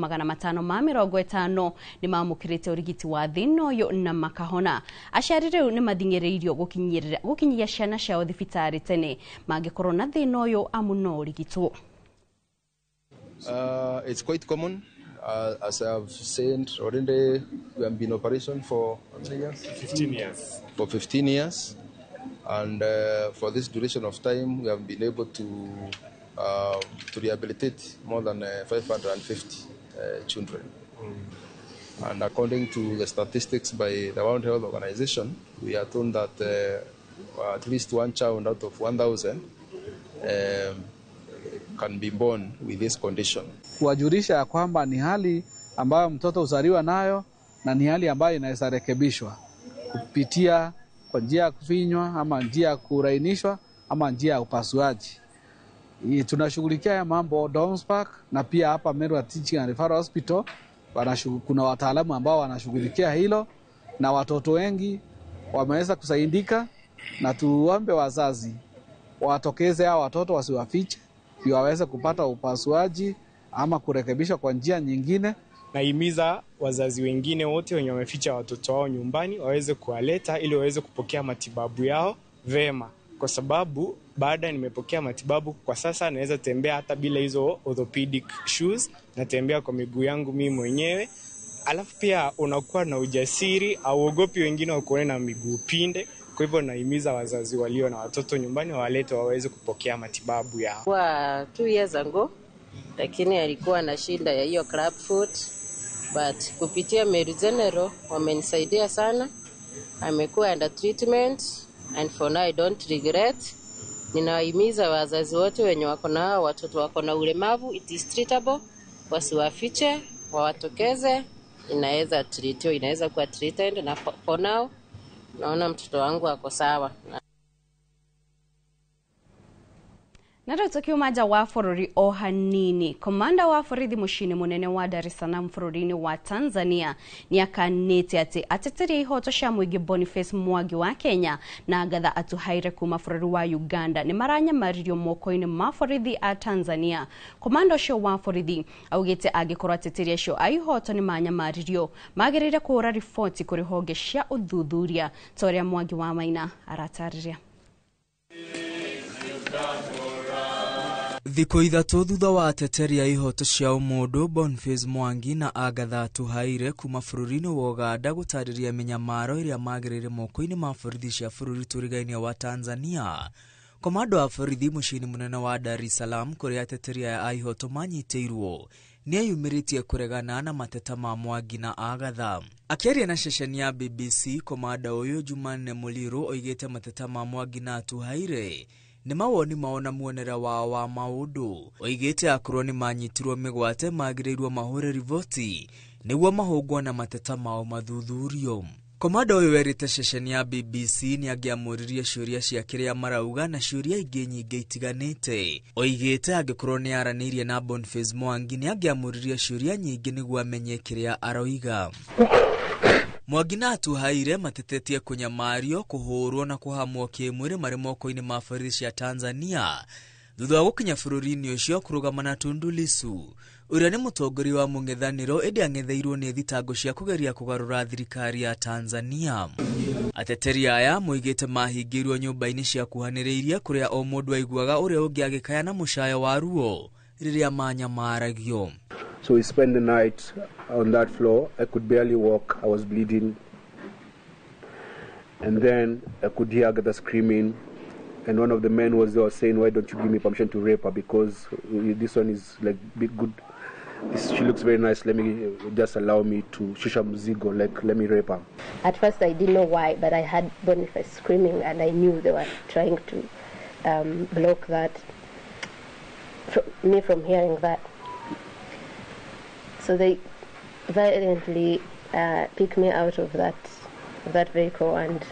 550 nĩ mamũkĩrĩte ũrigiti wa thĩna ũyũ na makahona. Aciari rĩu nĩ mathing'ĩrĩirio gũkinyia ciana ciao thibitarĩ tene mangĩkorwo na thĩna ũyũ amu no ũrigitwo.
It's quite common. As I've said already, we have been in operation for how many years?
15 years.
For 15 years. And for this duration of time, we have been able to rehabilitate more than 550 children. And according to the statistics by the World Health Organization, we are told that at least one child out of 1,000 can be born with this condition.
Kuwajulisha ya kwamba ni hali ambayo mtoto huzaliwa nayo na ni hali ambayo inaweza rekebishwa kupitia kwa njia ya kufinywa ama njia ya kurainishwa ama njia ya upasuaji. Tunashughulikia haya mambo Downs Park na pia hapa Meru Teaching and Referral Hospital kuna wataalamu ambao wanashughulikia hilo na watoto wengi wameweza kusaidika, na tuombe wazazi watokeze hao watoto wasiwafiche ndio waweze kupata upasuaji ama kurekebishwa kwa njia nyingine.
Nahimiza wazazi wengine wote wenye wameficha watoto wao nyumbani waweze kuwaleta ili waweze kupokea matibabu yao vema, kwa sababu baada nimepokea matibabu kwa sasa naweza tembea hata bila hizo orthopedic shoes, natembea kwa miguu yangu mimi mwenyewe. Alafu pia unakuwa na ujasiri, hauogopi wengine wakuone na miguu pinde. Kwa hivyo nahimiza wazazi walio na watoto nyumbani wawalete waweze kupokea matibabu yao.
Kwa 2 years ago, lakini alikuwa na shida ya hiyo club foot, but kupitia Meru General wamenisaidia sana. Amekuwa under treatment and for now I don't regret. Ninawahimiza wazazi wote wenye wako na watoto wako na ulemavu, it is treatable, wasiwafiche, wawatokeze, inaweza treatiwa, inaweza kuwa treated, na for now naona mtoto wangu ako sawa.
Na Na rĩu tũkiuma nja wa bũrũri o hanini, komanda wa borithi mũciĩ-inĩ mũnene wa Dar es Salaam bũrũri-inĩ wa Tanzania nĩakanĩte atĩ ateteri a ihoto cia mũingĩ Boniface Mwangi wa Kenya na Agatha Atuhaire kuma bũrũri wa Uganda nĩ maranyamaririo moko-inĩ ma borithi a Tanzania. Komanda ũcio wa borithi augĩte angĩkorwo ateteri acio a ihoto nĩ manyamaririo, magĩrĩire kũhũra riboti kũrĩ honge cia ũthuthuria ta ũrĩa Mwangi wa Maina aratarĩria.
Thikũ 3 thutha wa ateteri a ihoto cia ũmũndũ Boniface Mwangi na Agatha Atuhaire kuma bũrũri-inĩ wa Uganda gũtarĩria mĩnyamaro ĩrĩa magereire moko-inĩ ma borithi cia bũrũri tũrigainie wa Tanzania. Komando wa borithi mũciĩ-inĩ mũnene wa Dar es Salaam kũrĩa ateteri aya a ihoto manyitĩirwo nĩeyumĩrĩtie kũregana na mateta ma Mwangi na Agatha. Akĩaria na ceceni ya BBC, komanda ũyũ Jumanne Muliro oigĩte mateta ma Mwangi na Atuhaire nĩ mawoni mao na muonere wao wa maũndũ. Oigĩte akorwo nĩ manyitirwo mĩgwate magĩrĩirwo mahũre riboti nĩguo mahũngwo na mateta mao mathuthurio. Komanda ũyũ werĩte ceceni ya BBC nĩ angĩamũririe ciũria cia kĩrĩa marauga na ciũria ingĩ nyingĩ itiganĩte. Oigĩte angĩkorwo nĩ aranĩirie na Boniface Mwangi nĩ angĩamũririe ciũria nyingĩ nĩguo amenye kĩrĩa aroiga. Mwangi na Atuhaire matetetie kũnyamario, kũhũrwo na kũhamwo kĩmwĩrĩ marĩ moko-inĩ ma borithi cia Tanzania thutha wa gũkinya bũrũri-inĩ ũcio kũrũgama na Tundu Lissu ũrĩa nĩ mũtongoria wa mũng'ethanĩro ĩndĩ ang'etheirwo nĩ thitango cia kũgeria kũgarũra thirikari ya Tanzania. Ateteri aya moigĩte mahingĩirwo nyũmba-inĩ cia kuhanĩrĩirie kũrĩa o mũndũ aiguaga ũrĩa ũngĩ agĩkaya na mũcayo wa ruo rĩrĩa manyamaragio.
So we spent the night on that floor. I could barely walk. I was bleeding. And then I could hear Agatha screaming. And one of the men was there saying, why don't you give me permission to rape her? Because this one is like big good. She looks very nice. Let me just allow me to shusha mzigo, like let me rape her.
At first I didn't know why, but I heard Boniface screaming and I knew they were trying to block that, me from hearing that. So they violently picked me out of that vehicle and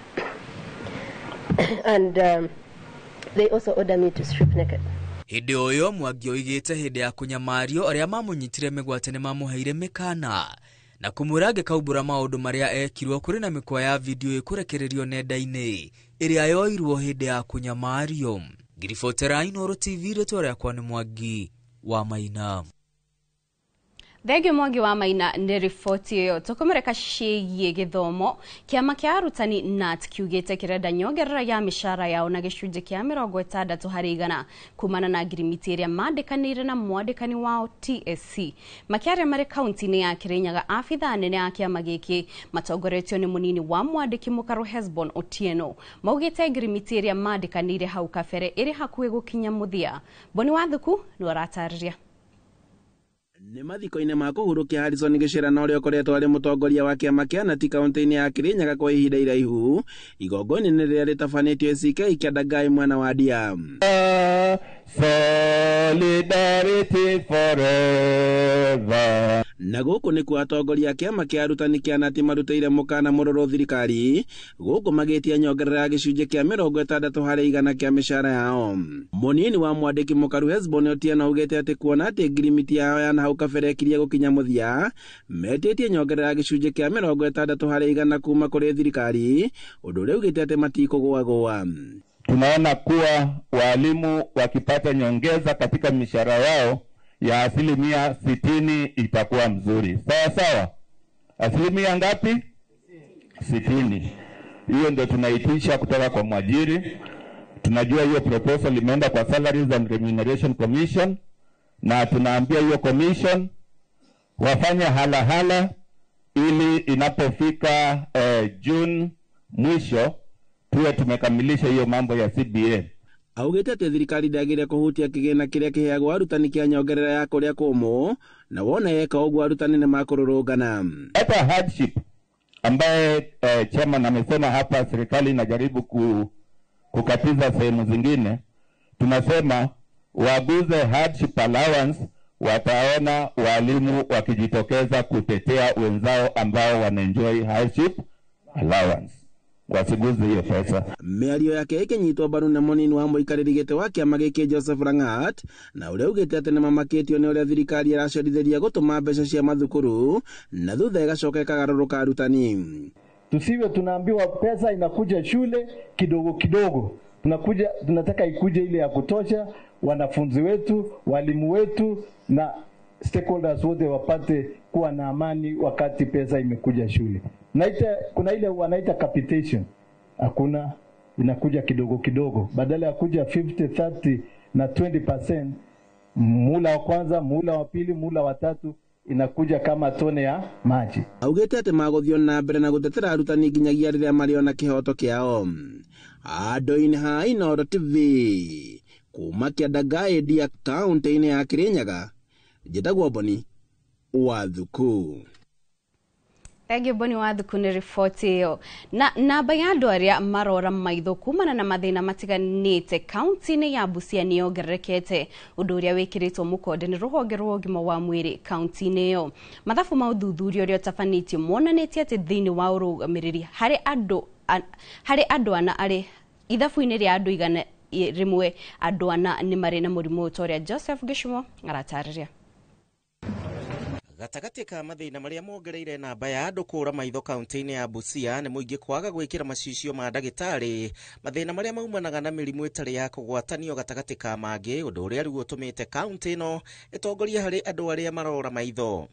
they also ordered me to strip naked.
Hĩndĩ o ĩyo Mwangi oigĩte hĩndĩ ya kũnyamario arĩa mamũnyitire mĩgwate nĩ mamũheire mĩkana na kũmwĩra angĩkaumbũra maũndũ marĩa ekirwo kũrĩ na mĩkwa ya video ĩkũrekererio nenda-inĩ ĩrĩa yoirwo hĩndĩ ya kũnyamario. Ngiribotera Inooro TV, rĩtwa rĩakwa nĩ Mwangi wa Maina.
Thengio Mwangi wa Maina nĩ riboti ĩyo. Tũkũmũreka ciĩgiĩ gĩthomo. Kĩama kĩa arutani KNUT kiugĩte kĩrenda nyongerera ya mĩcara yao na gĩcunjĩ kĩa 60% kumana na ngirimiti ĩrĩa mandĩkanĩire na mwandĩkani wao TSC. Makĩaria marĩ kaunti-inĩ ya Kirinyaga, abithaa anene a kĩama gĩkĩ matongoretio nĩ mũnini wa mwandĩki Mũkarũ Hesbon Otieno maugĩte ngirimiti ĩrĩa mandĩkanĩire hau kabere ĩrĩ hakuhĩ gũkinya mũthia. Boni Wathuku nĩwe ũratarĩria.
Nĩ mathiko-inĩ ma kũhurũkia Harrison Gĩcĩra na ũrĩa ũkoretwo arĩ mũtongoria wa kĩama kĩa KNUT kaunti-inĩ ya Kirinyaga kwa ihinda iraihu, igongona-inĩ rĩrĩa rĩtabanĩtio ACK Kĩandangai mwena wa Ndia.
Solidarity forever.
Na gũkũ nĩkuo atongoria a kĩama kĩa arutani kĩa KNUT marutĩire mũkana mũrũrũ thirikari gũkũ magĩtia nyongerera ya gĩcunjĩ kĩa 60% kĩa mĩcara yao. Mũnini wa mwandĩki Mũkaru Hesbon Otieno augĩte atĩ kuona atĩ ngirimiti yao ya hau kabere ĩkirie gũkinya mũthia, metĩtie nyongerera ya gĩcunjĩ kĩa 60% kuma kũrĩ thirikari, ũndũ ũrĩa ugĩte atĩ matikũgũagũa.
Tunaona kuwa walimu wakipata nyongeza katika mishahara yao ya 60% itakuwa mzuri. Sawa sawa. Asilimia ngapi? 60. Hiyo ndio tunaitisha kutoka kwa mwajiri. Tunajua hiyo proposal imeenda kwa Salaries and Remuneration Commission, na tunaambia hiyo commission wafanye hala hala ili inapofika June mwisho tuwe tumekamilisha hiyo mambo ya CBA.
Augĩte atĩ thirikari ndĩagĩrĩire kũhutia kĩgĩna kĩrĩa kĩheagwo arutani kĩa nyongerera ya kũrĩa kũmũ, na wona yeka ũguo arutani nĩ makũrũrũngana.
Hata hardship ambaye chairman amesema hapa serikali inajaribu kukatiza sehemu zingine, tunasema waguze hardship allowance, wataona walimu wakijitokeza kutetea wenzao ambao wanaenjoy hardship allowance. Wasiguze hiyo pesa.
Mĩario yake ĩkĩnyitwo mbaru nĩ mũnini wa mũikarĩri gĩtĩ wa kĩama gĩkĩ Joseph Langat, na ũrĩa augĩte atĩ nĩmamakĩtio nĩ ũrĩa thirikari ĩracerithĩria gũtũma mbeca cia mathukuru na thutha ĩgacoka ĩkagarũrũka arutani.
Tusiwe tunaambiwa pesa inakuja shule kidogo kidogo, tunakuja tunataka ikuje ile ya kutosha, wanafunzi wetu, walimu wetu na stakeholders wote wapate kuwa na amani wakati pesa imekuja shule. Naita, kuna ile wanaita capitation, hakuna, inakuja kidogo kidogo, badala ya kuja 50, 30 na 20% muhula wa kwanza, muhula wa pili, muhula wa tatu inakuja kama tone ya maji.
Augĩte atĩ magũthiĩ na mbere na gũtetera arutani nginyagia rĩrĩa marĩona kĩhoto kĩao. Andũ-inĩ ha Inooro TV kuma Kĩanda kaũntĩ-inĩ ya Kĩrĩnyaga, njĩtagwo Boni wa Thuku.
Thengiũ Boni wa Thuku nĩ riboti ĩyo. Na namba ya andũ arĩa marora maitho kumana na mathĩna matiganĩte kaunti-inĩ ya Busia nĩ yongererekete, ũndũ ũrĩa wĩkĩrĩtwo mũkonde nĩ rũhonge rwa ũgima wa mwĩrĩ kaunti-inĩ ĩyo. Mathabu ma ũthuthuria ũrĩa ũtabanĩtio monanĩtie atĩ thĩinĩ wa ũrũgamĩrĩri harĩ andũ ana arĩ ithabu-inĩ rĩa andũ 100 andũ ana nĩ marĩ na mũrimũ ta ũrĩa Joseph Gĩcumo aratarĩria.
Gatagatĩ ka mathĩna marĩa mongereire namba ya andũ kũra maitho kaunti-inĩ ya Busia nĩ mũingĩ kwaga gwĩkĩra macicio ma ndagĩtarĩ, mathĩna marĩa maumanaga na mĩrimũ ĩtarĩ ya kũgwatanio gatagatĩ ka mangĩ, ũndũ ũrĩa rĩu ũtũmĩte kaunti ĩno ĩtongorie harĩ andũ arĩa marora maitho.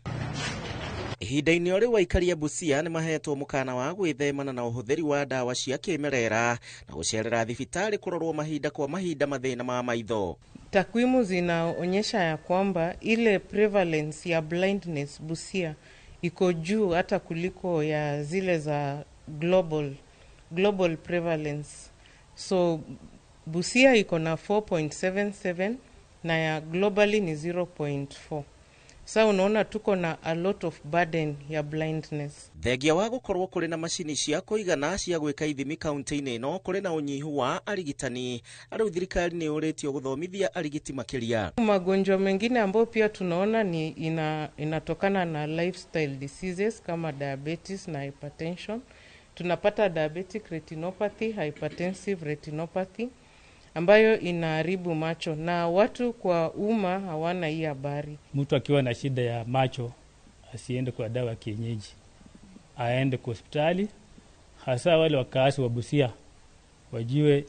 Ihinda-inĩ o rĩu aikari a Busia nĩ mahetwo mũkana wa gwĩthemana na ũhũthĩri wa ndawa cia kĩmerera na gũcerera thibitarĩ kũrorwo mahinda kwa mahinda mathĩna ma maitho.
Takwimu zinaonyesha ya kwamba ile prevalence ya blindness Busia iko juu hata kuliko ya zile za global prevalence. So Busia iko na 4.77 na ya globally ni 0.4. Sa unaona tuko na a lot of burden ya blindness.
Thengia wa gũkorwo kũrĩ na macini cia kũigana cia gwĩka ithimi kaunti-inĩ ĩno, kũrĩ na ũnyihu wa arigitani. Rĩu thirikari nĩ yũrĩtio gũthomithia arigiti makĩria.
Magonjwa mengine ambayo pia tunaona ni inatokana na lifestyle diseases kama diabetes na hypertension. Tunapata diabetic retinopathy, hypertensive retinopathy ambayo inaharibu macho na watu kwa umma hawana hii habari.
Mtu akiwa na shida ya macho asiende kwa dawa ya kienyeji, aende kwa hospitali, hasa wale wakazi wa Busia wajue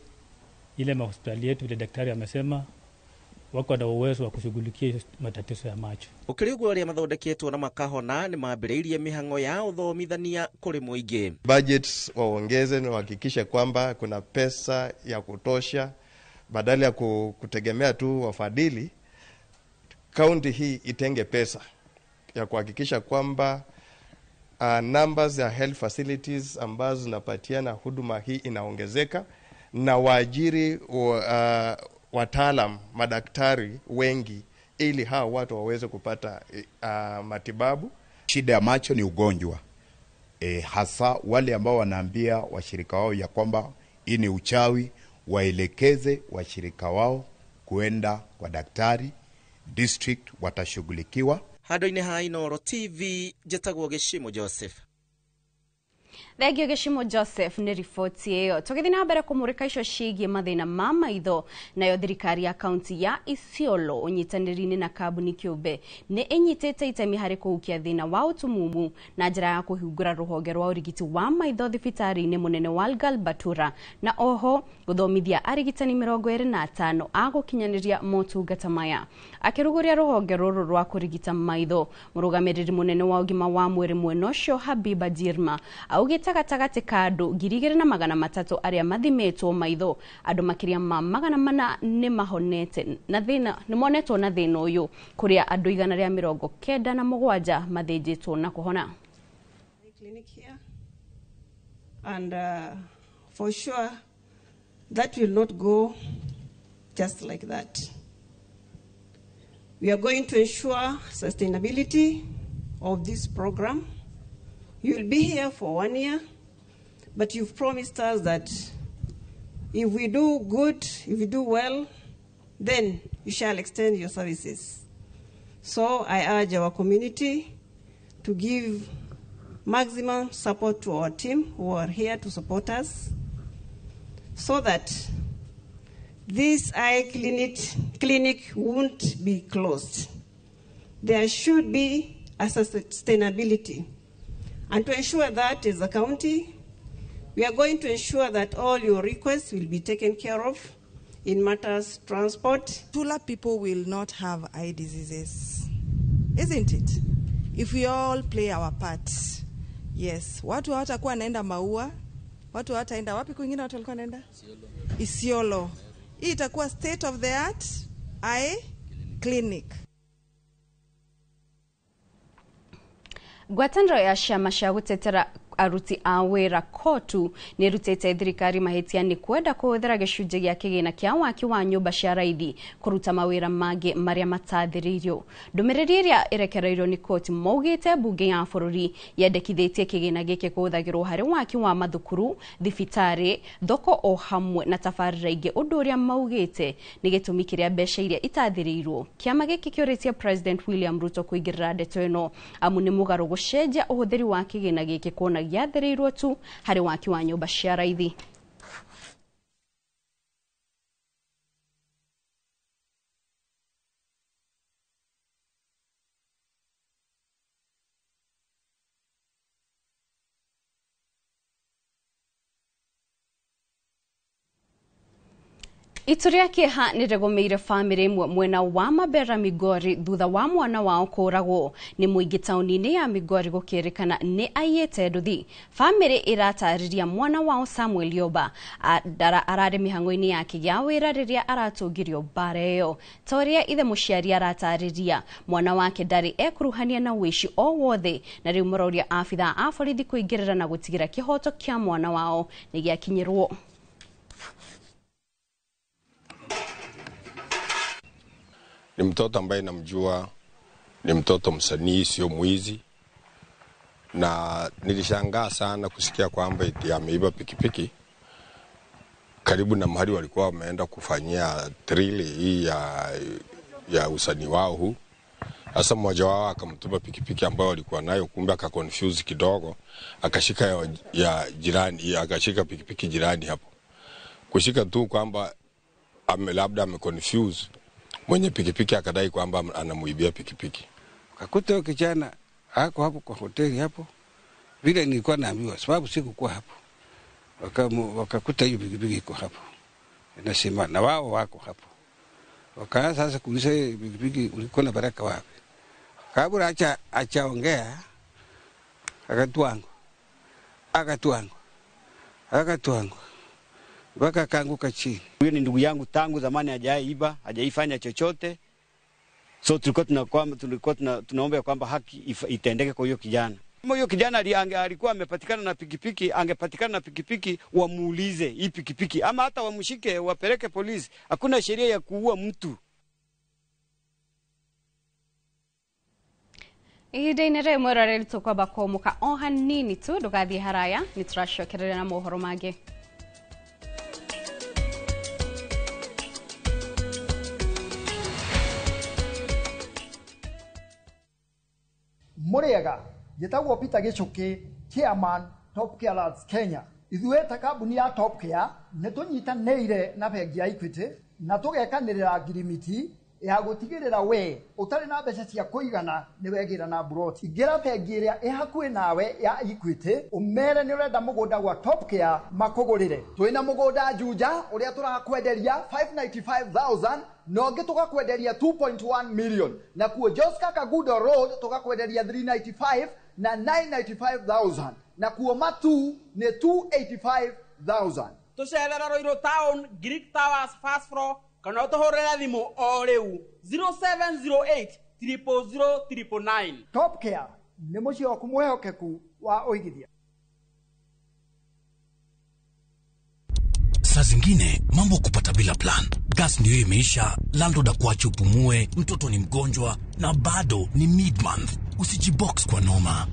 ile mahospitali yetu vile daktari amesema wako na uwezo wa kushughulikia matatizo ya macho.
Ũkĩrĩ ũguo arĩa mathondeketwo na makahona nĩ mambĩrĩirie mĩhang'o ya ũthomithania kũrĩ mũingĩ.
Budgets waongeze na wahakikishe kwamba kuna pesa ya kutosha badala ya kutegemea tu wafadhili. Kaunti hii itenge pesa ya kuhakikisha kwamba numbers ya health facilities ambazo zinapatiana huduma hii inaongezeka na waajiri wataalam madaktari wengi ili hao watu waweze kupata matibabu.
Shida ya macho ni ugonjwa. Hasa wale ambao wanaambia washirika wao ya kwamba hii ni uchawi, waelekeze washirika wao kuenda kwa daktari district, watashughulikiwa.
Handũ-inĩ ha Inooro TV, njĩtagwo Gĩcimo Joseph.
Thengio Gĩcimo Joseph nĩ riboti ĩyo. Tũgĩthiĩ na mbere kũmũrĩka icio ciĩgiĩ mathĩna ma maitho, nayo thirikari ya kaunti ya Isiolo ũnyitanĩri-inĩ na kambuni kĩũmbe nĩ ĩnyitĩte itemi harĩ kũhukia thĩna wa ũtumumu na njĩra ya kũhingũra rũhonge rwa ũrigiti wa maitho thibitarĩ-inĩ mũnene wa Galbatura, na oho gũthomithia arigitani 25 a gũkinyanĩria motungata maya. Akĩrugũria rũhonge rũrũ rwa kũrigita maitho, mũrũgamĩrĩri mũnene wa ũgima wa mwĩrĩ mwena ũcio Habiba Jirma augĩte gatagatĩ ka andũ 2300 arĩa mathimĩtwo maitho, andũ makĩria ma 400 nĩ mahonete na thĩna nĩ monetwo na thĩna ũyũ, kũrĩa andũ 197 mathĩnjĩtwo na kũhona.
Clinic here, and for sure that will not go just like that. We are going to ensure sustainability of this program. You will be here for 1 year, but you've promised us that if we do good, if we do well, then you shall extend your services. So I urge our community to give Maximum support to our team who are here to support us so that this eye clinic won't be closed. There should be a sustainability. And to ensure that as a county, we are going to ensure that all your requests will be taken care of in matters transport.
Tula people will not have eye diseases, isn't it? If we all play our part. Yes, watu hawatakuwa naenda Maua, watu hawataenda wapi kwingine, watu walikuwa naenda Isiolo. Hii itakuwa state of the art eye clinic.
Ngwatanĩro ya ciama cia gũtetera aruti a wĩra KOTU nĩ ĩrutĩte thirikari mahĩtia nĩ kwenda kũhũthĩra gĩcunjĩ gĩa kĩgĩna kĩa waki wa nyũmba cia raithi kũruta mawĩra mangĩ marĩa matathĩrĩirio. Ndũmĩrĩri ĩrĩa ĩrekereirio nĩ koti maugĩte mbunge ya bũrũri yendekithĩtie kĩgĩna gĩkĩ kũhũthagĩrwo harĩ waki wa mathukuru, thibitarĩ, thoko o hamwe na tabarĩra ingĩ, ũndũ ũrĩa maugĩte nĩ gĩtũmi kĩrĩa mbeca iria itathĩrĩirwo. Kĩama gĩkĩ kĩũrĩtie President William Ruto kũingĩrĩra ndeto ĩno amu nĩ mũgarũ gũcenjia ũhũthĩri wa kĩgĩna gĩkĩ kuona gĩathĩrĩirwo tu harĩ waki wa nyũmba cia raithi. Itu rĩa kĩeha nĩ rĩgũmĩire bamĩrĩ ĩmwe mwena wa Mabera Migori thutha wa mwana wao kũragwo nĩ mũingĩ taũni-inĩ ya Migori gũkĩrĩkana nĩ aiyĩte nduthi. Bamĩrĩ ĩratarĩria mwana wao Samuel Yoba ararĩ mĩhang'o-inĩ yake ya wĩra rĩrĩa aratũngirio mbara ĩyo. Ta ũrĩa ithe mũciari aratarĩria, mwana wake ndarĩ ekuruhania na ũici o wothe, na rĩu maroria abithaa a borithi kũingĩrĩra na gũtigĩra kĩhoto kĩa mwana wao nĩ gĩakinyĩrwo.
Ni mtoto ambaye namjua, ni mtoto msanii, sio mwizi. Na nilishangaa sana kusikia kwamba eti ameiba pikipiki karibu na mahali walikuwa wameenda kufanyia drill hii ya usanii wao huu. Sasa mmoja wao akamtupa pikipiki ambayo walikuwa nayo, kumbe akaconfuse kidogo, akashika ya jirani, akashika pikipiki jirani hapo. Kushika tu kwamba labda ameconfuse mwenye pikipiki akadai kwamba anamuibia pikipiki.
Akakuta huyo kijana hako hapo kwa hoteli hapo, vile nilikuwa naambiwa sababu sikukuwa hapo. Wakakuta hiyo pikipiki iko hapo, nasema na wao wako hapo. Wakaanza sasa kuuliza pikipiki ulikuwa na baraka wapi? Kabla achaongea akatuangu mpaka akaanguka chini.
Huyo ni ndugu yangu tangu zamani, hajaiba, hajaifanya chochote. So tulikuwa tunaomba kwamba haki itendeke kwa huyo kijana. Kama huyo kijana alikuwa amepatikana na pikipiki, angepatikana na pikipiki wamuulize hii pikipiki, ama hata wamshike wapeleke polisi. Hakuna sheria ya kuua mtu.
Ihinda-inĩ rĩrĩ mwĩroreri tũkwamba kũmũka o hanini tu, ndũgathiĩ haraya, nĩ tũracokerera na mohoro mangĩ.
Mũrĩega, njĩtagwo Peter Gĩchũkĩ, chairman Top Care Lads Kenya. Ithuĩ ta kambuni ya Top Care nĩ tũnyitanĩire na bengi ya Equity na tũgekanĩrĩra ngirimiti ya gũtigĩrĩra we ũtarĩ na mbeca cia kũigana nĩ wegĩra na mburoti. Ingĩra bengi ĩrĩa ĩ hakuhĩ nawe ya Equity ũmere nĩ ũrenda mũgũnda gwa Top Care makũgũrĩre. Twĩna mũgũnda Juja ũrĩa tũrakwenderia 595,000 na ũngĩ tũgakwenderia 2.1 million, na kuo Joska Kagudo Road tũgakwenderia 395 na 995,000, na kuo Matu nĩ 285,000.
Tũcerera Ruiru Town, Greek Towers first floor, kana ũtũhũrĩre thimũ o rĩu 0708 000 999.
Top Care nĩ mũciĩ waku mwĩhokeku wa ũigithia.
Saa zingine mambo kupata bila plan. Gas ndio imeisha, landlord akuache upumue, mtoto ni mgonjwa na bado ni mid month. Usijibox kwa noma.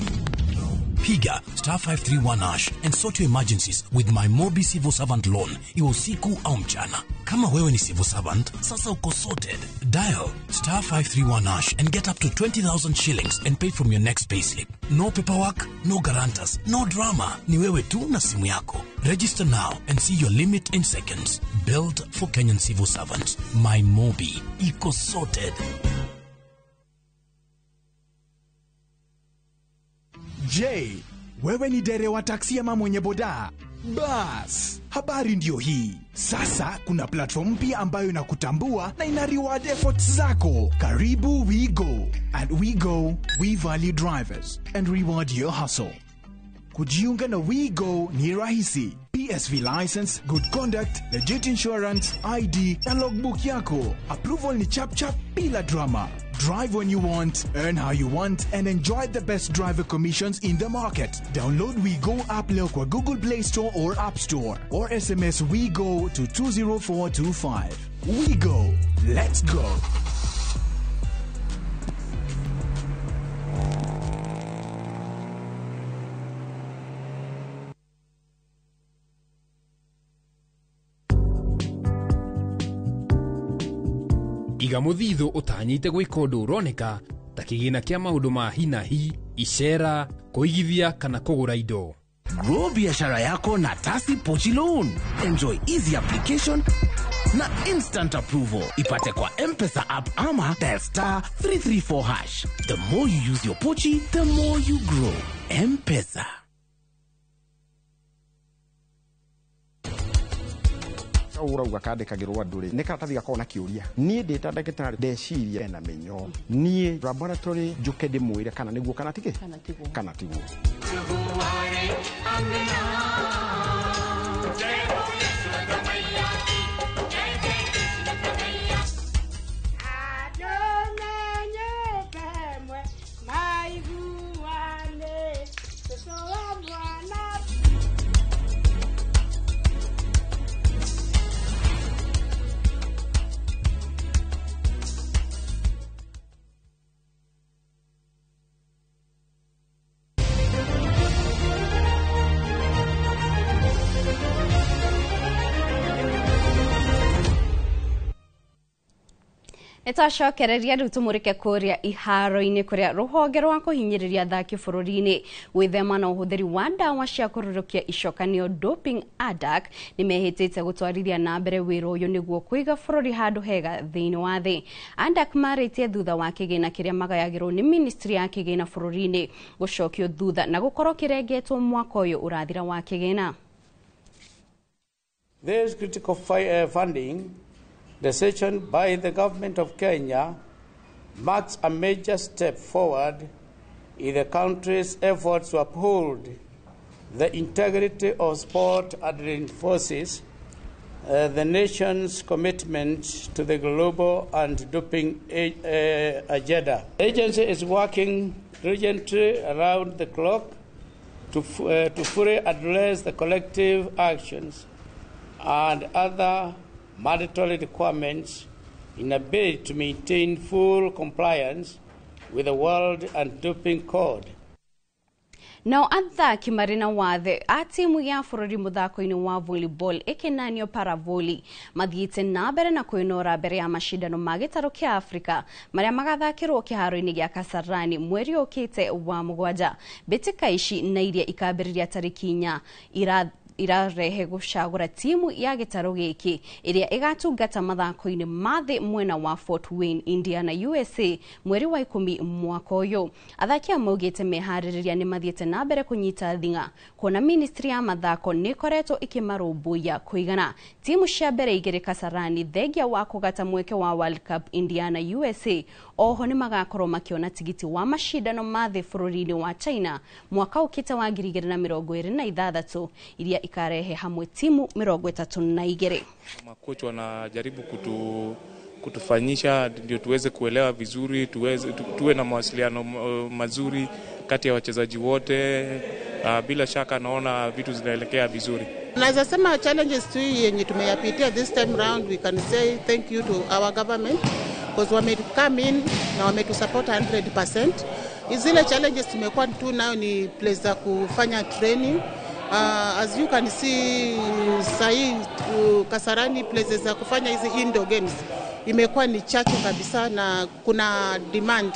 Piga star 531 hash and sort your emergencies with my Mobi Civil Servant Loan, iwe usiku au mchana. Kama wewe ni civil servant, sasa uko sorted. Dial star 531 hash and get up to 20,000 shillings and pay from your next payslip. No paperwork, no guarantors, no drama. Ni wewe tu na simu yako. Register now and see your limit in seconds. Built for Kenyan civil servants. My Mobi. Iko sorted.
Je, wewe ni dere wa taksi ama mwenye boda? Bas, habari ndiyo hii. Sasa kuna platform mpya ambayo inakutambua na ina reward efforts zako. Karibu WeGo. At WeGo, we value drivers and reward your hustle. Kujiunga na WeGo ni rahisi. PSV license, good conduct, legit insurance, ID na logbook yako. Approval ni chap chap bila drama. Drive when you want, earn how you want, and enjoy the best driver commissions in the market. Download WeGo app leo kwa Google Play Store or App Store, or SMS WeGo to 20425. WeGo. Let's go.
Iga muthithu utanyite gwika undu uroneka ta kigina kia maundu ma hi na hi, icera, kuigithia kana kugura indo.
Grow biashara yako na Tasi Pochi Loan. Enjoy easy application na instant approval. Ipate kwa M-Pesa app ama dial star 334 hash. The more you use your Pochi, the more you grow. M-Pesa.
Urauga kandikagirwo andu ri ni karatathi gakoragwo na kiuria nie ndi ta ndagitari ndeciria ena minyo nie laboratory njuke ndimwire kana niguo kana tigi kana tiguo.
Nĩtwacokereria rĩu tũmũrĩke kũrĩa iharo-inĩ kũrĩa rũhonge rwa kũhinyĩrĩria athaki bũrũri-inĩ gwĩthema na ũhũthĩri wa ndawa cia kũrũrũkia icoka nĩo doping ADAK nĩmehĩtĩte gũtwarithia na mbere wĩra ũyũ nĩguo kũiga bũrũri handũ hega thĩinĩ wa thĩ. ADAK marĩtie thutha wa kĩgĩna kĩrĩa magayagĩrwo nĩ ministry ya kĩgĩna bũrũri-inĩ gũcokio thutha na gũkorwo kĩrengetwo mwaka ũyũ ũrathira wa kĩgĩna.
There is critical funding decision by the government of Kenya marks a major step forward in the country's efforts to uphold the integrity of sport and reinforces the nation's commitment to the global anti-doping agenda. The agency is working diligently around the clock to fully address the collective actions and other mandatory requirements in a bid to maintain full compliance with the World Anti-Doping Code.
Nao athaki marĩ na wathe a timu ya bũrũri mũthako-inĩ wa volleyball ĩkĩnanio paravoli mathiĩte na mbere na kwĩnora mbere ya mashindano ma gĩtarũ kĩa Afrika marĩa magathakĩrwo kĩharo-inĩ gĩa Kasarani mweri ũkĩte wa mũgwanja. Mbĩtĩka ici na iria ikambĩrĩria tarĩki 4 irarehe gũcagũra timu ya gĩtarũ gĩkĩ ĩrĩa ĩgatungata mathako-inĩ ma thĩ mwena wa Fort Wayne, Indiana, USA mweri wa 10 mwaka ũyũ. Athaki a maugĩte meharĩrĩria nĩ mathiĩte na mbere kũnyita thing'a kuona ministry ya mathako nĩ ĩkoretwo ĩkĩmarũmbũiya kũigana. Timu cia mbere igĩrĩ Kasarani thengia wa kũgata mweke wa World Cup Indiana, USA oho nĩ magakorwo makĩona tigiti wa mashindano ma thĩ bũrũri-inĩ wa China mwaka ũkĩte wa 2026 iria ikarehe hamwe timu 32.
Makocha wanajaribu kutufanyisha ndio tuweze kuelewa vizuri, tuwe na mawasiliano mazuri kati ya wachezaji wote. Bila shaka naona vitu zinaelekea vizuri.
Naweza sema challenges tu yenye tumeyapitia this time round, we can say thank you to our government because wame come in na wametusupport 100%. Zile challenges tumekuwa tu nayo ni place za kufanya training. As you can see sahii Kasarani places za kufanya hizi indoor games imekuwa ni chache kabisa na kuna demand.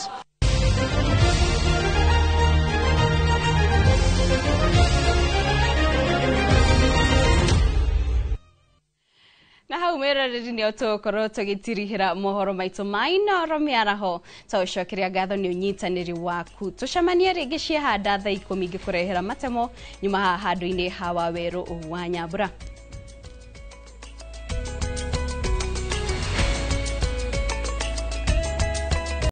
Na hau mwĩroreri nĩo tũgũkorwo tũgĩtirihĩra mohoro maitũ ma Inoro mĩaraho. Tũgũcokeria ngatho nĩ ũnyitanĩri waku. Tũcemanie rĩngĩ ciahanda thaa 10 ngĩkũrehera matemo nyuma haha handũ-inĩ ha Wawerũ wa Nyambura.